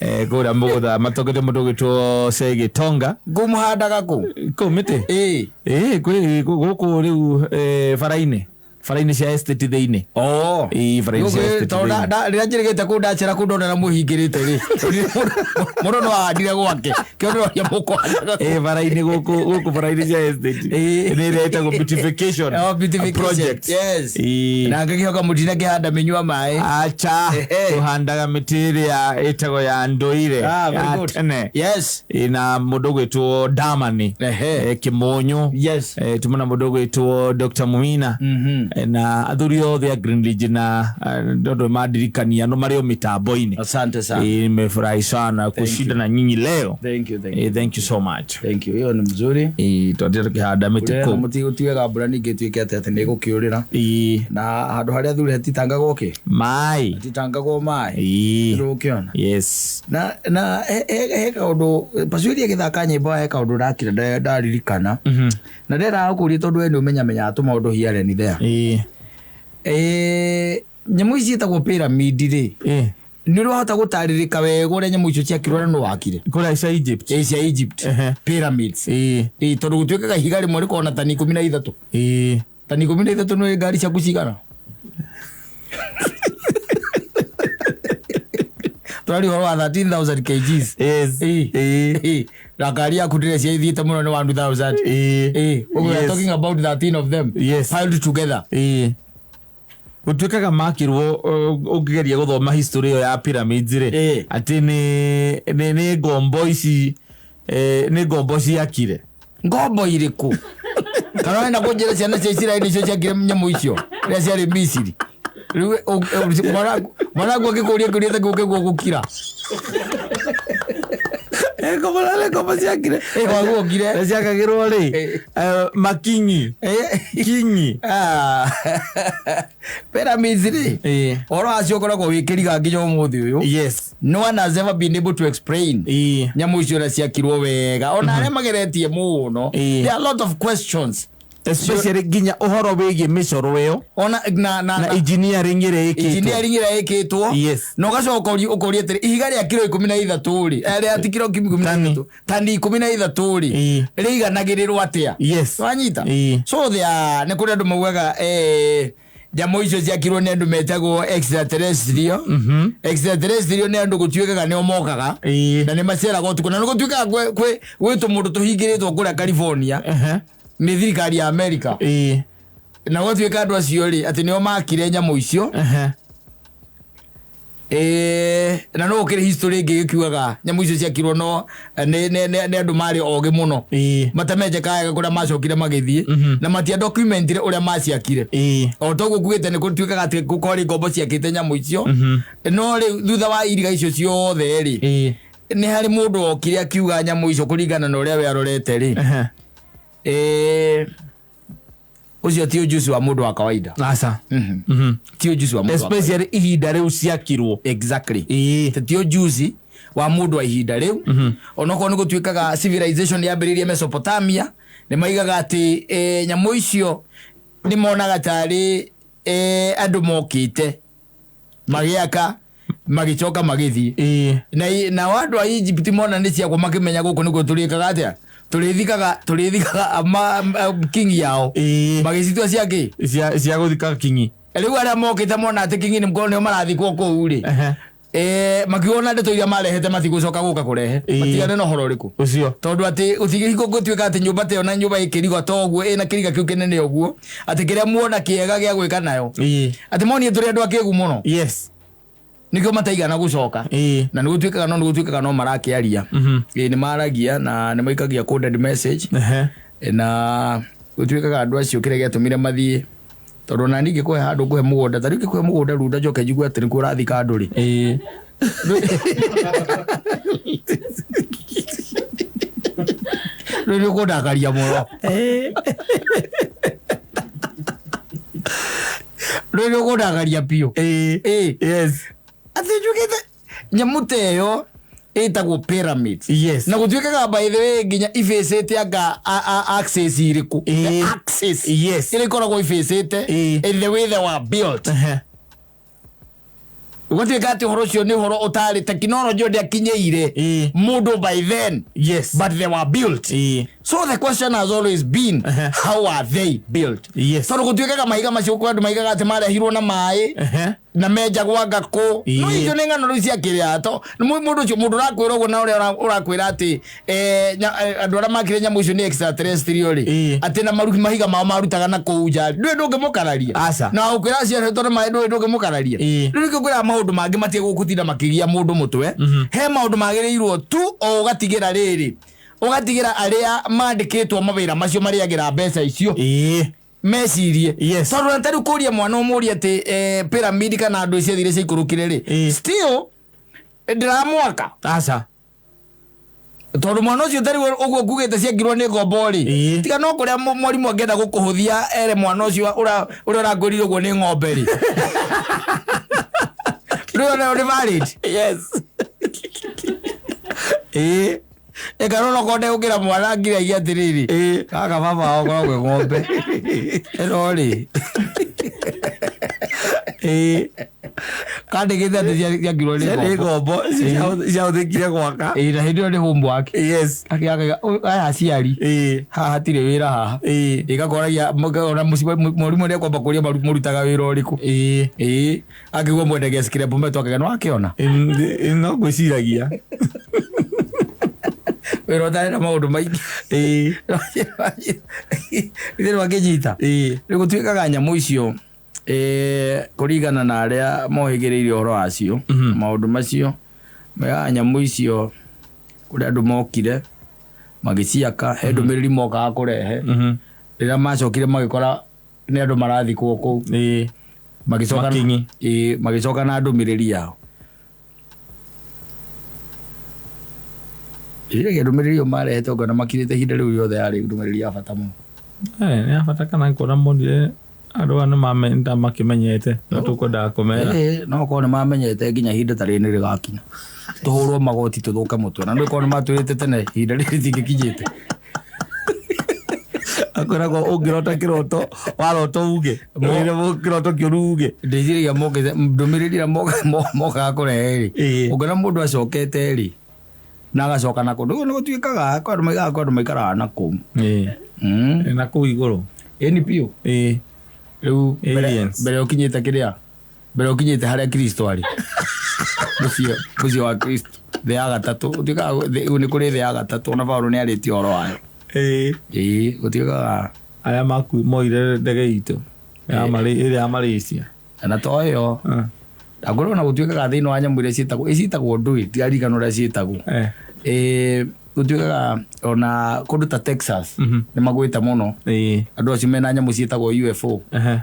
Kũrĩa mũgũtha matongete mũndũ ũgwĩtwo Segitonga. Ngũmũhandaga kũ? Kũu mĩtĩ. Ĩ, kwĩ gũkũ rĩu bara-inĩ cia estate thĩinĩ. Ĩ, bara-inĩ cia estate Tondũ thĩinĩ. Rĩrĩa njĩrĩgĩte kũu, ndacera kũu ndona mũhingĩrĩte rĩ, mũndũ no ahandire gwake kĩo ndĩroria mũkũhandaga kũ? Ĩ, bara-inĩ gũkũ bara-inĩ cia estate. Nĩ ĩrĩa ĩtagwo beautification Oh, beautification. project. Na ngĩkĩhoka mũtina kĩhanda mĩnyua maĩ. Acha. Tũhandaga mĩtĩ ĩrĩa ĩtagwo ya ndũire Ah, very ya good. tene. Ĩ, na mũndũ ũgwĩtwo Damani. Kĩmũnyũ. Tuma na mũndũ ũgwĩtwo Dr. Mumina. Na athuri othe a Green Ridge na tondũ mandirikania no marĩ o mĩtambo-inĩ. Asante sana. Nimefurahi sana kushinda na nyinyi leo. Thank you, thank you. Thank you so much. Thank you. Hiyo ni mzuri. Twatira tukĩhanda mĩtĩ Kũrĩa kũu. mũtigũtuĩka mbura ningĩ ĩtuĩke atĩ nĩ ĩgũkĩũrĩra. Na handũ harĩa athuri hatitangagwo kĩ? Maĩ. Hatitangagwo maĩ. Ndũgũkĩona. Na he kaũndũ Pasuĩri agĩthaka nyĩmbo, he kaũndũ ndakire ndaririkana na ndĩrendaga gũkũria tondũ we nĩ ũmenyamenyaga tũmaũndũ here and there. Nyamũ ici ciĩtagwo pyramid rĩ, nĩ ũrĩ wahota gũtarĩrĩka wega ũrĩa nyamũ icio ciakirwo na nũ wakire? Kũrĩa cia Egypt. Ĩ, cia Egypt. Pyramids. Ĩ, tondũ gũtuĩkaga ihiga rĩmwe rĩkoragwo na tani 13. Tani 13 nĩ ngari ciaku cigana? Tũraria ũhoro wa 13,000 kgs. Ĩ. Na ngari yaku ndĩreciria ithiĩte mũno nĩ 1000. Ĩ, we are talking about 13 of them piled together. Ĩ, gũtuĩkaga makirwo, ũngĩgeria gũthoma history ĩyo ya pyramids rĩ, atĩ nĩ ngombo ici, nĩ ngombo ciakire. Ngombo irĩkũ? Kana wenda kũnjĩra ciana cia Isiraeli nĩcio ciakire nyamũ icio rĩrĩa ciarĩ Misiri? Rĩu mwanangu angĩkũria kĩũria ta kĩu ũkĩguo gũkira. Ngombo na ngombo ciakire. Waguokire. Na ciakagĩrwo rĩ makinyi. Kinyi. Pyramids rĩ, Ĩĩ. ũhoro wacio ũkoragwo wĩ kĩriga nginya ũmũthĩ ũyũ. Yes. No one has ever been able to explain Ĩĩ. nyamũ icio ũrĩa ciakirwo wega, ona arĩa mageretie mũno. Ĩĩ. There are a lot of questions. Especially nginya ũhoro wĩgiĩ mĩcoro ĩyo ona na na na engineering ĩrĩa ĩkĩtwo. Engineering ĩrĩa ĩkĩtwo. Yes. Na ũgacoka ũkoria atĩrĩ, ihiga rĩa kiro 13 rĩ, rĩa ti kiro 13, tani 13 rĩ, Ĩĩ. rĩiganagĩrĩrwo atĩa? Yes. Wanyita? Ĩĩ. So there are, nĩ kũrĩ andũ maugaga nyamũ icio ciakirwo nĩ andũ metagwo extraterrestrial. Extraterrestrial nĩ andũ gũtuĩkaga nĩo mokaga Ĩĩ. na nĩ maceraga ũtukũ, na nĩ gũtuĩkaga gwĩ tũmũndũ tũhingĩrĩtwo kũrĩa California Ehe. nĩ thirikari ya America. Ĩĩ. Na gwatuĩka andũ acio rĩ, atĩ nĩo makire nyamũ icio. Ehe. Na no gũkĩrĩ history ĩngĩ ĩkiugaga nyamũ icio ciakirwo no nĩ andũ marĩ ogĩ mũno, Ĩĩ. matamenjekaga wega kũrĩa macokire magĩthiĩ, na matia documentire ũrĩa maciakire. Ĩĩ. O toguo kuugĩte nĩ gũtuĩkaga atĩ kũrĩ ngombo ciakĩte nyamũ icio, no rĩu thutha wa iriga icio ciothe rĩ, Ĩĩ. nĩ harĩ mũndũ okire akiuga nyamũ icio kũringana na ũrĩa we arorete rĩ, Ehe. ũcio ti ũjuci wa mũndũ wa kawaida. Aca. Ti ũjuci wa mũndũ wa kawaida. Especially ihinda rĩu ciakirwo. Exactly. Ĩĩ. Ti ũjuci wa mũndũ wa ihinda rĩu. Onokorwo nĩ gũtuĩkaga civilization yambĩrĩirie Mesopotamia, nĩ maigaga atĩ nyamũ icio nĩ monaga tarĩ andũ mokĩte magĩaka magĩcoka magĩthiĩ. Ĩĩ. Na andũ a Egypt mona nĩ ciakwa makĩmenya gũkũ nĩkuo tũrĩkaga atĩa, tũrĩthikaga king yao. Ĩĩ. Magĩcitua ciakĩ Cia gũthika kinyi. Rĩu arĩa mokĩte mona atĩ kingi nĩ nĩo marathikwo kũu rĩ, Ehe. makiona ndeto iria marehete matigũcoka gũka kũrehe. Ĩĩ. Matigane na ũhoro ũrĩkũ. Ũcio. Tondũ atĩ gũtigĩhingo gũtuĩka atĩ nyũmba ta ĩyo na nyũmba ĩkĩriga ta ũguo ĩna kĩriga kĩu kĩnene ũguo, atĩ kĩrĩa muona kĩega gĩa gwĩka nayo, Ĩĩ. atĩ monire tũrĩ andũ akĩgu mũno. Yes. Nĩkĩo mataigana gũcoka. Ĩĩ. Na nĩgũtuĩkaga no nĩgũtuĩkaga no marakĩaria. Ĩĩ, nĩ maragia na nĩ maikagia coded message. Ehe. Na gũtuĩkaga andũ acio kĩrĩa gĩatũmire mathiĩ, tondũ ona niĩ ingĩkũhe handũ ngũhe mũgũnda, ta rĩu ingĩkũhe mũgũnda runda njoke njigue atĩ nĩkuo ũrathika andũ rĩ. Ĩĩ. Rĩu nĩ ũkũndakaria mũno. Ĩĩ. Rĩu nĩ ũkũndakaria biũ. Ĩĩ. Ĩĩ. Yes. Atĩ njugĩte nyamũ ta ĩyo ĩtagwo pyramids. Yes. Na gũtuĩkaga by the way nginya ibĩcĩte anga axis irĩkũ. Ĩĩ. The axis Yes. ĩrĩa ĩkoragwo ibĩcĩte Ĩĩ. in the way they were built. Ehe. Gũtuĩka atĩ ũhoro ũcio nĩ ũhoro ũtarĩ tekinoronjĩ ndĩakinyĩire Ĩĩ. mũndũ by then. Yes. But they were built. Ĩĩ. So the question has always been, Ehe. how are they built? Yes. Tondũ gũtuĩkaga mahiga macio kwĩ andũ maigaga atĩ marehirwo na maĩ Ehe. na menjagwo anga kũ. Ĩĩ. No icio nĩ ng'ano rĩu cia kĩrĩa to mũndũ ũcio mũndũ ũrakwĩra ũguo na ũrĩa ũrakwĩra atĩ andũ arĩa makire nyamũ icio nĩ extraterrestrial rĩ, Ĩĩ. atĩ na maruhi mahiga mao marutaga na kũu nja, ndũĩ ndũngĩmũkararia. Aca. Na ũkwĩra aciaretwo na maĩ, ndũĩ ndũngĩmũkararia. Ĩĩ. Rĩu nĩkĩo ngwĩraga maũndũ mangĩ matige gũkũtinda makĩgia mũndũ mũtwe. He maũndũ magĩrĩirwo tu o ũgatigĩra rĩrĩ, ũgatigĩra arĩa mandĩkĩtwo mawĩra macio marĩagĩra mbeca icio Ĩĩ. mecirie. Yes. Tondũ na tarĩu kũria mwana ũmũrie atĩ pyramid kana andũ ciathire ciaikũrũkire rĩ, Ĩĩ. still ndĩramwaka. Aca. Tondũ mwana ũcio tarĩu ũguo ngugĩte ciangirwo nĩ ngombo rĩ, Ĩĩ. tiga no kũrĩa mwarimũ angĩenda gũkũhũthia ere mwana ũcio ũrĩa ũrangwĩrire ũguo nĩ ng'ombe rĩ. Rĩu onayo nĩ valid. Yes. Ĩĩ. Ĩkarora okorwo ndegũkĩra mwana ngiragia atĩrĩrĩ, Ĩĩ. gaka baba wao koragwo ng'ombe ĩno rĩ, Ĩĩ. kandĩkĩte atĩ ciangirwo nĩ Nĩ ngombo. ngombo ciahũthĩkire gwaka. Ĩĩ, na hĩndĩ ĩyo nĩ homework. Yes. Akĩagaga aya aciari Ĩĩ. haha hatirĩ wĩra haha. Ĩĩ. Ĩgakoragia ona mwarimũ nĩ ekwamba kũria mũrutaga wĩra ũrĩkũ. Ĩĩ. Ĩĩ, angĩgua mwendagia scrap meto akauga nĩ wakĩona No ngwĩciragia. wĩra ũtarĩ na maũndũ maingĩ. Ĩĩ. Ithe wakĩnyita. Ĩĩ. Rĩu gũtuĩkaga nyamũ icio kũringana na arĩa mohĩgĩrĩire ũhoro wacio maũndũ macio mega, nyamũ icio kũrĩ andũ mokire magĩciaka, he ndũmĩrĩri mokaga kũrehe. Rĩrĩa macokire magĩkora nĩ andũ marathikwo kũu. Ĩĩ. Magĩcoka Makinyi. Ĩĩ, magĩcoka na ndũmĩrĩri yao. Ĩrĩa ndũmĩrĩri ĩyo marehete ũngona makirĩte ihinda rĩu rĩothe yarĩ ndũmĩrĩri ya bata mũno. Eh, nĩ ya bata kana kuona monire andũ aya nĩ makĩmenyete no tũkwendaga kũmera. Ĩĩ, no korwo nĩ mamenyete nginya ihinda ta rĩrĩ nĩ rĩgakinya tũhũrwo magoti tũthũke mũtwe, na nĩ korwo nĩ matwĩrĩte tene ihinda rĩrĩ rĩtingĩkinyĩte. Akwĩragwo ũngĩrota kĩroto waroto uge kĩroto kĩũru uge. Ndĩciragia mokĩte ndũmĩrĩri ĩrĩa mokaga kũrehe rĩ, Ĩĩ. ũngĩona mũndũ acokete rĩ na agacoka na kũndũ nĩ gũtuĩkaga kwĩ andũ maigaga kwĩ andũ maikaraga na kũu. Ĩĩ. Na kũu igũrũ. Ĩni biũ. Ĩĩ. Rĩu Aliens. mbere ũkinyĩte kĩrĩa, mbere ũkinyĩte harĩa Kristo arĩ, mũciĩ wa Kristo, thĩ ya gatatũ ũtuĩkaga nĩ kũrĩ thĩ ya gatatũ, ona Paulo nĩ arĩtie ũhoro wayo. Ĩĩ. Ĩĩ, gũtuĩkaga Arĩa moire ndege itũ ya ĩrĩa ya Malaysia. Na to ĩyo ndangũrwo na gũtuĩkaga thĩinĩ wa nyamũ iria ciĩtagwo ĩciĩtagwo ndũĩ ndiaririkana ũrĩa ciĩtagwo. Eh. Ĩĩ, gũtuĩkaga ona kũndũ ta Texas nĩ magwĩte mũno Ĩĩ. andũ acio mena nyamũ ciĩtagwo UFO, Ehe.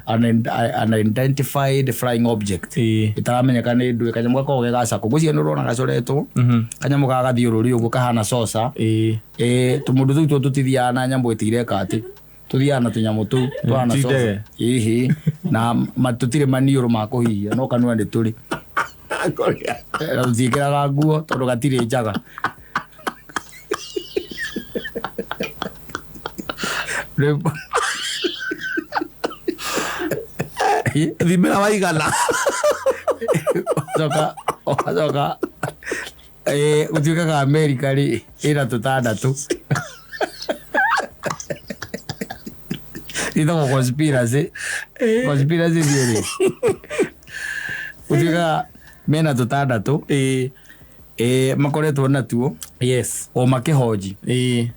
unidentified flying object, Ĩĩ. ĩtaramenyeka nĩ ndũĩ. Kanyamũ gakoragwo ge gacakũ, ngwĩciria nĩ ũrona gacoretwo kanyamũ ga gathiũrũri ũguo kahana coca. Ĩĩ. Ĩĩ, tũmũndũ tũu tuo tũtithiaga na nyamũ ĩtireka atĩ tũthiaga na tũnyamũ tũu tũhana Ti coca. ndege. Ĩhĩ, na tũtirĩ maniũrũ ma kũhihia no kanua nĩ tũrĩ. Na tũtiĩkĩraga nguo tondũ gatirĩ njaga. Thimĩra waigana. Ũgacoka ũgacoka gũtuĩkaga Amerika rĩ ĩna tũtandatũ ĩtagwo conspiracy conspiracy theory. Gũtuĩkaga mena tũtandatũ. Ĩĩ. Makoretwo natuo Yes. o makĩhonji Ĩĩ.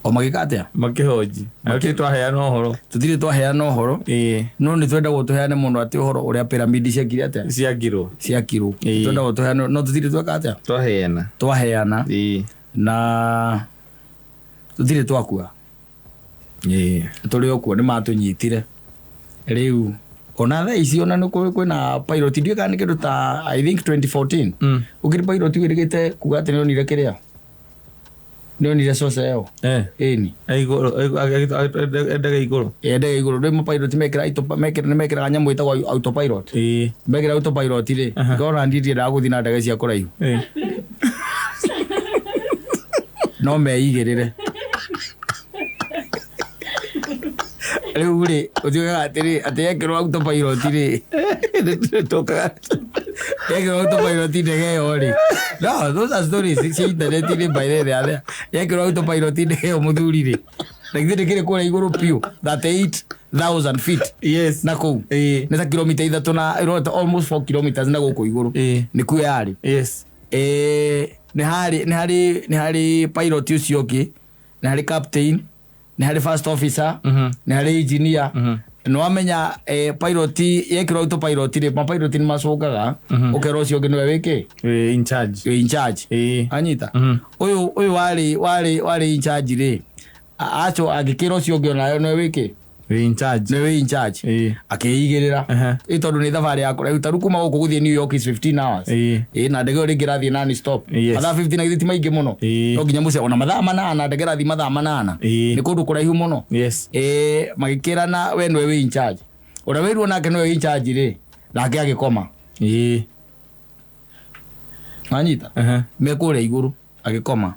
o magĩka atĩa. Makĩhonji. Na tũtirĩ twaheana ũhoro. Tũtirĩ twaheana ũhoro. Ĩĩ. No nĩ twendagwo tũheane mũno atĩ ũhoro ũrĩa piramidi ciakire atĩa. Ciakirwo. Ciakirwo. Ĩĩ. Twendagwo tũheane no tũtirĩ tweka atĩa. Twaheana. Twaheana. Ĩĩ. Na tũtirĩ twakua. Ĩĩ. Tũrĩ o kuo nĩ matũnyitire rĩu ona thaa ici ona nĩ kwĩna pilot ndiũĩ kana nĩ kĩndũ ta I think 2014 ũkĩrĩ pilot wĩrĩgĩte kuga atĩ nĩonire kĩrĩa nĩonire coca ĩyo. Eh. Ĩni. Igũrũ ndege igũrũ. Ndege igũrũ rĩu mapilot mekĩra nĩ mekĩraga nyamũ ĩtagwo autopilot. Ĩĩ. Mekĩra autopilot rĩ ngona niĩ ndiendaga gũthiĩ na ndege cia kũraihu. Ĩĩ. No meigĩrĩre rĩu rĩ ũtuĩkaga atĩrĩ atĩ yekĩrwo autopilot rĩ Tũkaga. yekĩrwo autopilot ndege ĩyo rĩ, no those are stories cia internet-inĩ by the way there. Yekĩrwo autopilot ndege ĩyo mũthuri rĩ na githĩ ndĩkĩrĩ kũrĩa igũrũ biũ 38,000 feet Yes. na kũu Ĩĩ. nĩ ta kilomita ithatũ na ĩrorete almost 4 kilometers na gũkũ igũrũ. Ĩĩ. Nĩkuo yarĩ. Yes. Nĩ harĩ nĩ harĩ nĩ harĩ pilot ũcio ũngĩ, nĩ harĩ captain, nĩ harĩ first officer, nĩ harĩ engineer. Nĩ wamenya pilot yekĩrwo autopilot rĩ mapilot nĩ macũngaga ũkera ũcio ũngĩ nĩwe wĩkĩ Wĩ in charge. wĩ in charge. Ĩĩ. Anyita ũyũ ũyũ warĩ in charge rĩ aco angĩkĩra ũcio ũngĩ onawe nĩwe wĩkĩ Wĩ in charge. nĩwe wĩ in charge. Ĩĩ. Akĩigĩrĩra ĩ tondũ nĩ thabarĩ ya kũraihu ta rĩu kuma gũkũ gũthiĩ New York is 15 hours. Ĩĩ. Ĩ na ndege ĩyo rĩngĩ ĩrathiĩ non stop. Yes. Mathaa 15 na githĩ ti maingĩ mũno. Ĩĩ. No nginya mũce ona mathaa manana ndege ĩrathiĩ mathaa manana. Ĩĩ. Nĩ kũndũ kũraihu mũno. Yes. Ĩ magĩkĩrana we nĩwe wĩ in charge, ũrĩa wĩrwo nake nĩwe wĩ in charge rĩ nake agĩkoma. Ĩĩ. Wanyita me kũrĩa igũrũ agĩkoma.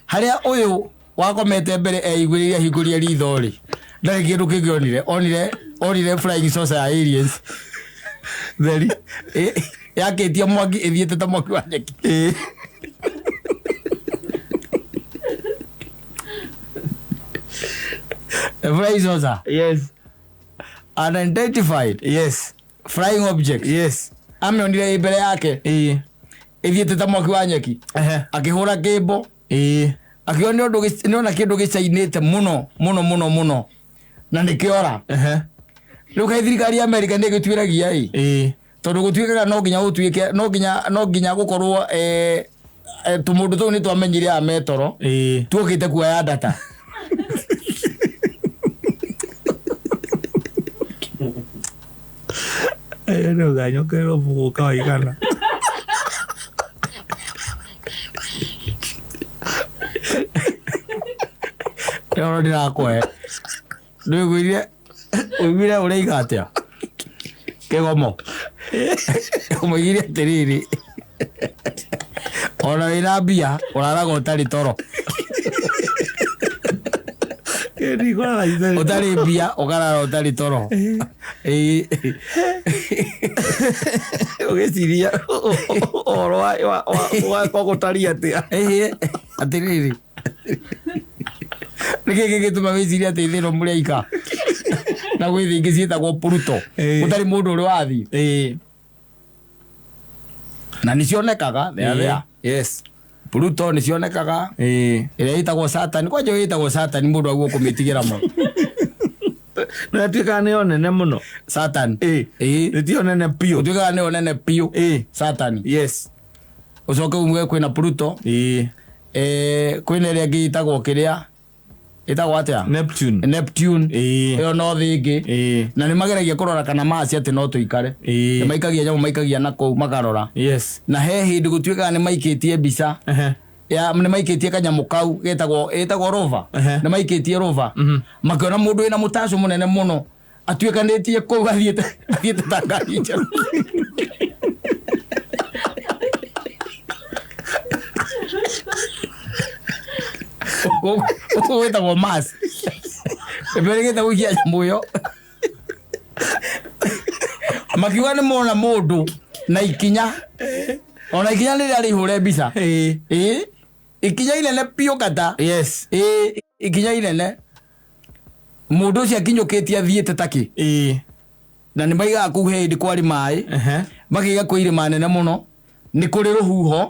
Harĩa ũyũ wakomete mbere eiguĩrĩire ahingũrie ritho rĩ ndarĩ kĩndũ kĩngĩ onire onire flying saucer ya aliens Theri. Yakĩtie mwaki ĩthiĩte ta mwaki wa nyeki. Ĩĩ. Flying saucer. Yes. Unidentified Yes. flying object. Yes. Amĩonire ĩ mbere yake Ĩĩ. ĩthiĩte ta mwaki wa nyeki. Ehe. Akĩhũra kĩmbo. Ĩĩ. Akiona nĩ ũndũ nĩona kĩndũ gĩcainĩte mũno mũno mũno mũno na nĩkĩora. Ehe. Rĩu kaĩ thirikari ya Amerika nĩ ĩgĩtuĩragia ĩ Ĩĩ. tondũ gũtuĩkaga no nginya gũtuĩke no nginya gũkorwo tũmũndũ tũu nĩ twamenyire aya metoro Ĩĩ. tuokĩte kuoya data. Nĩ ũganyokererwo mũgũka wa igana. Ĩno ndĩrakũhe. Ndũiguire ũiguire ũraiga atĩa? Kĩgomo. Ũmũigire atĩrĩrĩ. Ona wĩna mbia ũraraga ũtarĩ toro. Ũtarĩ mbia ũkarara ũtarĩ toro. Ĩĩ. Ũgĩciria ũhoro wa gũtariĩ atĩa? Ĩĩ, atĩrĩrĩ. Nĩkĩ gĩgĩtũma wĩcirie atĩ thĩ ĩno mũrĩ aika? Na gwĩ thĩ ingĩ ciĩtagwo Pluto. Gũtarĩ mũndũ ũrĩ wathiĩ. Na nĩ cionekaga there there. Yes. Pluto nĩ cionekaga. Ĩrĩa ĩtagwo Saturn. Kwanja ĩyo ĩtagwo Saturn mũndũ agwo kũmĩtigĩra mũno. Na ĩtuĩkaga nĩyo nene mũno. Saturn. Ĩĩ. Ĩtio nene biũ. Ĩtuĩkaga nĩyo nene biũ. Saturn. Yes. Ũcoke uge kwĩna Pluto. Kwĩna ĩrĩa ĩngĩ ĩtagwo kĩrĩa ĩtagwo atĩa? Neptune. Neptune. Ĩyo no thĩ ĩngĩ. Na nĩ mageragia kũrora kana Mars atĩ no tũikare. Nĩ maikagia nyamũ maikagia na kũu makarora. Yes. Na he hĩndĩ gũtuĩkaga nĩ maikĩtie mbica. Ya nĩ maikĩtie kanyamũ kau getagwo ĩtagwo rover. Nĩ maikĩtie rover. Makĩona mũndũ wĩna mũtacũ mũnene mũno atuĩkanĩtie kũu athiĩte athiĩte ta ngari njerũ. Gũkũ gwĩtagwo Mars. Ĩmerĩgĩte gũikia nyamũ ĩyo. Makiuga nĩ mona mũndũ na ikinya. Ona ikinya rĩrĩa rĩihũre mbica. Ĩĩ. Ikinya inene biũ kata. Yes. Ĩĩ, ikinya inene. Mũndũ ũcio akinyũkĩtie athiĩte takĩ. Na nĩ maigaga kũu he hĩndĩ kwarĩ maĩ. Makĩiga kwĩ irĩma nene mũno. Nĩ kũrĩ rũhuho.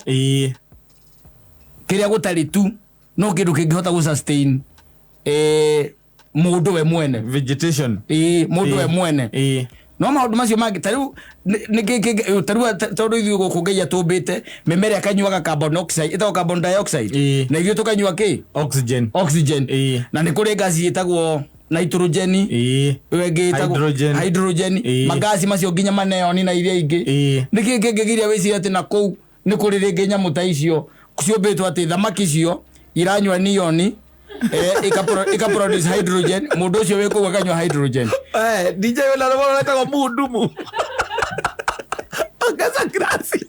Kĩrĩa gũtarĩ tu no kĩndũ kĩngĩhota gũ sustain mũndũ we mwene. Vegetation. Ĩĩ, mũndũ we mwene. No maũndũ macio mangĩ ta rĩu ta rĩu tondũ ithuĩ gũkũ Ngai atũmbĩte mĩmera ĩkanyuaga carbon oxide, ĩtagwo carbon dioxide. Na ithuĩ tũkanyua kĩ? Oxygen. Oxygen. Na nĩ kũrĩ ngasi ĩtagwo nitrogen. Ĩyo ĩngĩ ĩtagwo Hydrogen. hydrogen. Mangasi macio nginya maneoni na iria ingĩ. Nĩkĩ kĩngĩgiria wĩcirie atĩ na kũu nĩ kũrĩ rĩngĩ nyamũ ta icio ciũmbĩtwo atĩ thamaki icio iranyua neon ika produce hydrogen, mũndũ ũcio wĩ kũu akanyua hydrogen. DJ wĩna rũgano rwĩtagwo Mundumu. Ongeza glasi.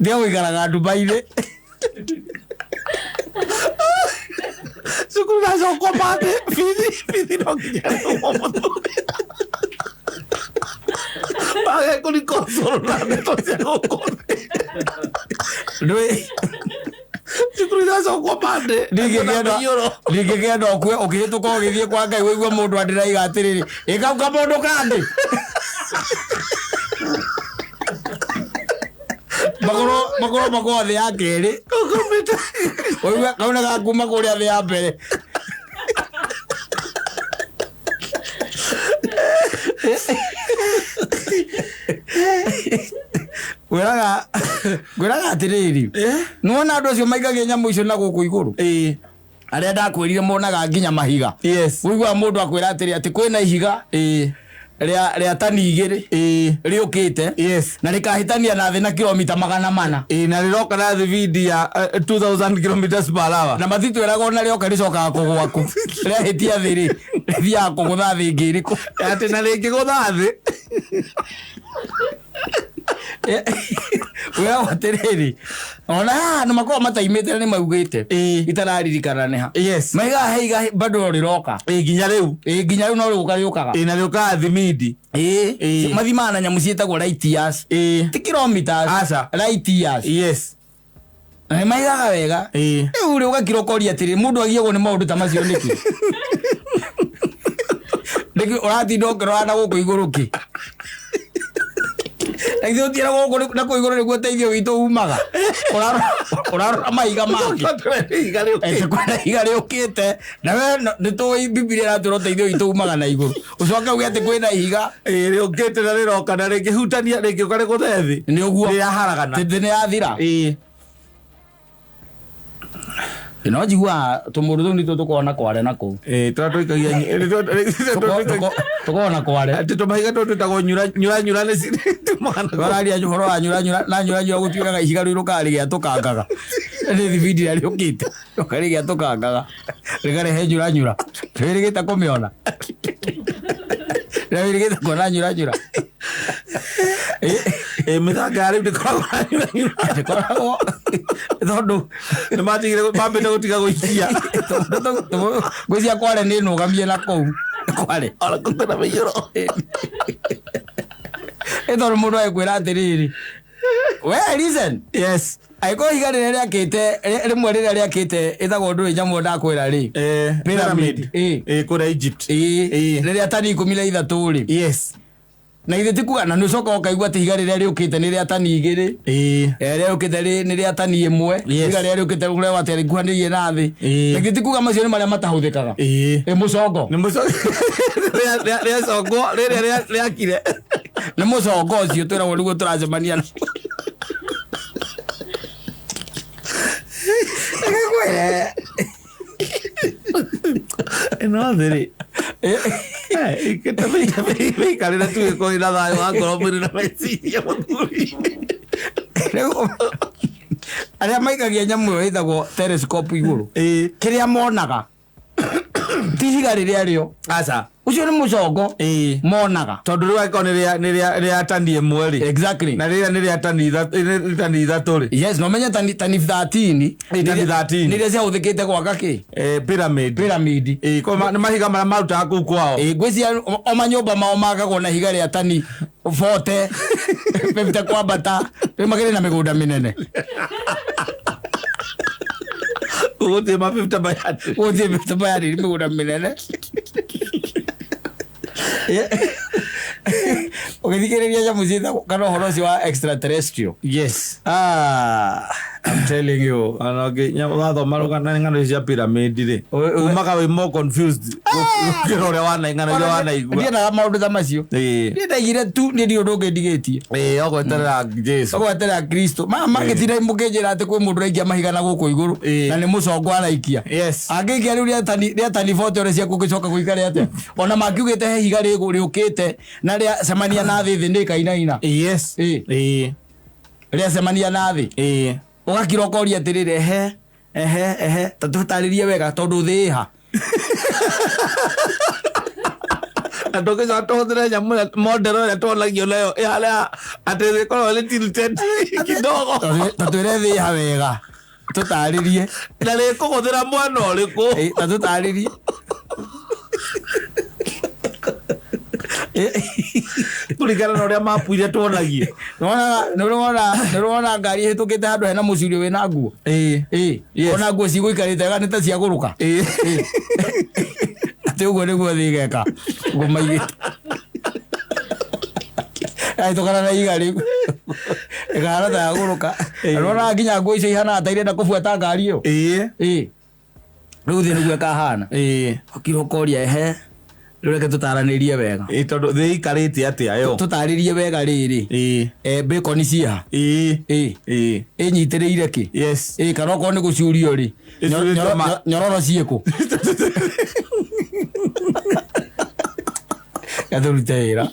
Ndio wĩikaraga Dubai-inĩ. Cukuru nacokwo mande, bithi no nginya ĩrĩhwo mũthuri. Wage kũrikocũrwo na ndeto cia gũkũ thĩ. Ndũĩ. Cukuru iracokwo mande. Ndingĩkĩenda ũkue ũkĩhĩtũka ũgĩthiĩ kwa Ngai ũigue mũndũ andĩraiga atĩrĩrĩ, ĩkau kamũndũ kandĩ. Makorwo makorwo thĩ ya kerĩ. Ũigue kau nĩ gakuma kũrĩa thĩ ya mbere. Ngwĩraga atĩrĩrĩ, nĩwona andũ acio maikagia nyamũ icio na gũkũ igũrũ? Arĩa ndakwĩrire monaga nginya mahiga. Yes. Ũiguaga mũndũ akwĩra atĩrĩ atĩ kwĩna ihiga rĩa tani igĩrĩ rĩũkĩte. Yes. Na rĩkahĩtania na thĩ na kilomita 400. Na rĩroka na thibindi ya 2000 kilometers per hour. Na matitwĩraga ona rĩoka rĩcokaga kũgũa kũ. Rĩahĩtia thĩ rĩ, rĩthiaga kũgũtha thĩ ĩngĩ ĩrĩkũ. Atĩ na rĩngĩgũtha thĩ. Wĩragwo atĩrĩrĩ, ona haha nĩ makoragwo mataimĩte na nĩ maugĩte. Itararirikana nĩ ha. Yes. Maigaga he iga bado no rĩroka. Nginya rĩu. Nginya rĩu no rĩgũka rĩũkaga. Na rĩũkaga thimindi. Mathimaga na nyamũ ciĩtagwo light years. Ti kilometers. Aca. Light years. Yes. Na nĩ maigaga wega. Rĩu rĩ ũgakira ũkoria atĩrĩ, mũndũ agiagwo nĩ maũndũ ta macio nĩkĩ? Nĩkĩ ũratinda ũkĩrora na gũkũ igũrũ kĩ? Na ithuĩ tũtiĩragwo gũkũ na kũu igũrũ nĩguo ũteithio witũ umaga. Ũrarora mahiga mangĩ. Kwĩna ihiga rĩũkĩte. Kwĩna ihiga rĩũkĩte. Na we nĩ tũĩ Bibilia ĩratwĩra ũteithio witũ umaga na igũrũ. Ũcoke uge atĩ kwĩna ihiga. Rĩũkĩte na rĩroka na rĩngĩhutania, rĩngĩũka rĩgũthe thĩ. Nĩ ũguo. Rĩraharagana. Thĩ nĩ yathira. No njiguaga tũmũndũ tũu nĩtuo tũkoragwo na kware na kũu. Ĩĩ, tũrĩa tũikagia Tũkoragwo na kware. Atĩ tũmahiga tũtũ twĩtagwo nyura nyura nyura nĩ tumana. Wararia ũhoro wa nyura nyura na nyura nyura gũtuĩkaga ihiga rĩu rũkaga rĩgĩatũkangaga. Nĩ thibindi ĩrĩa rĩũkĩte. Rũka rĩgĩatũkangaga. Rĩkarehe nyura nyura. Wĩrĩgĩte kũmĩona. Rĩrĩa wĩrĩgĩte kuona nyura nyura. Ĩĩ, mĩthanga ya rĩu ndĩkoragwo na nyura nyura. Ndĩkoragwo tondũ Nĩ matigire mambĩte gũtiga gũikia. Ngwĩciria kware nĩ nũgamie na kũu. Kware. Ona kũu kwĩna mĩiyũro. Ĩ tondũ mũndũ agĩkwĩra atĩrĩrĩ. We listen. Yes. Angĩkorwo ihiga rĩrĩa rĩakĩte rĩmwe rĩrĩa rĩakĩte ĩtagwo ndũĩ nyamũ ndakwĩra rĩ. Pyramid. Ĩĩ. Ĩĩ, kũrĩa Egypt. Ĩĩ. Ĩĩ. Rĩrĩa tani 13 rĩ. Yes. Na ithe ti kuga na nĩ ũcokaga ũkaigua atĩ ihiga rĩrĩa rĩũkĩte nĩ rĩa tani 2. Ĩĩ. Rĩrĩa rĩũkĩte nĩ rĩa tani 1. Yes. Ihiga rĩrĩa rĩũkĩte kũrĩa atĩ rĩkuhanĩrĩirie na thĩ. Ĩĩ. Na ithe ti kuga macio nĩ marĩa matahũthĩkaga. Ĩĩ. Ĩ mũcongo. Nĩ mũcongo. Rĩacongwo rĩrĩa rĩakire. Nĩ mũcongo ũcio twĩragwo nĩguo tũracemania naguo. Reke ngwĩre. Ĩno thĩ rĩ. Wĩikarĩre tu gĩkorwo na thayũ wa ngoro mwĩrĩ na meciria mũthuri. Rĩu arĩa maikagia nyamũ ĩyo ĩtagwo telescope igũrũ. Ĩĩ. Kĩrĩa monaga ti ihiga rĩrĩa rĩo. Aca. Ũcio nĩ mũcongo. Ĩĩ. Monaga. Tondũ rĩu angĩkorwo nĩ rĩa tani 1 rĩ. Exactly. Na rĩrĩa nĩ rĩa tani 3 rĩ. Yes, no menye tani 13. Ĩĩ, tani 13. Nĩ iria ciahũthĩkĩte gwaka kĩ? Pyramid. Pyramid. Ĩĩ, kwa nĩ mahiga marĩa marutaga kũu kwao. Ĩĩ, ngwĩciria o manyũmba mao makagwo na ihiga rĩa tani 40. 50 kwambata. Rĩu makĩrĩ na mĩgũnda mĩnene. Gũgũthiĩ ma 50 by 100. Gũgũthiĩ 50 by 100 mĩgũnda mĩnene. Ũgĩthikĩrĩria nyamũ ciĩtagwo kana ũhoro ũcio wa extraterrestrial. Yes. I'm telling you. Ona wathoma rũgano ng'ano cia pyramid rĩ. Umaga wĩ more confused gũkĩra ũrĩa wana ng'ano iria wanaigua. Ndiendaga maũndũ ta macio. Ĩĩ. Niĩ ndaigire tu niĩ ndirĩ ũndũ ũngĩ ndigĩtie. Ĩĩ, ũgweterera Jesũ. Ũgweterera Kristo. Mangĩtinda mũkĩnjĩra atĩ kwĩ mũndũ ũraikia mahiga na gũkũ igũrũ Ĩĩ. na nĩ mũcongo araikia. Yes. Angĩikia rĩu rĩa tani 40 ũrĩa ciaku ũngĩcoka gũikare atĩa? Ona mangiugĩte he ihiga rĩũkĩte na rĩacemania na thĩ, thĩ nĩ ĩkainaina. Yes. Ĩĩ. Ĩĩ. Rĩacemania na thĩ. Ĩĩ. Ũgakira ũkoria atĩrĩrĩ, ehe, ehe, ehe, ta tũtarĩrie wega tondũ thĩ ĩha. Na tũngĩcoka tũhũthĩre nyamũ ĩrĩa model ĩrĩa tuonagio nayo ĩharĩa atĩ ĩkoragwo ĩrĩ tilted kidogo. Ta twĩre thĩ ĩha wega. Tũtarĩrie. Na rĩkũgũthĩra mwena ũrĩkũ? Ĩĩ, ta tũtarĩrie. Kũringana na ũrĩa mapu iria tuonagio. Nĩũrona ngari ĩhĩtũkĩte handũ hena mũcurio wĩna nguo. Ĩĩ. Ĩĩ. Yes. Ona nguo cigũikarĩte wega nĩ ta ciagũrũka. Ĩĩ. Atĩ ũguo nĩguo thĩ ĩgeka. Ũguo maigĩte. Yahĩtũkana na ihiga rĩu. Ĩkahana ta yagũrũka. Ĩĩ. Nĩũrona nginya nguo icio ihanaga ta irenda kũbuata ngari ĩyo. Ĩĩ. Ĩĩ. Rĩu thĩ nĩguo ĩkahana. Ĩĩ. Ũkira ũkoria ehe. Rĩu reke tũtaranĩrie wega. Ĩĩ, tondũ thĩ ĩikarĩte atĩa yo? Tũtarĩrie wega rĩrĩ. Ĩĩ. Bacon ciha. Ĩĩ. Ĩĩ. Ĩĩ. Ĩnyitĩrĩire kĩ? Yes. Ĩĩ, kana okorwo nĩ gũcurio rĩ. Ĩcurĩtio Nyororo ciĩkũ? Gatũrute wĩra.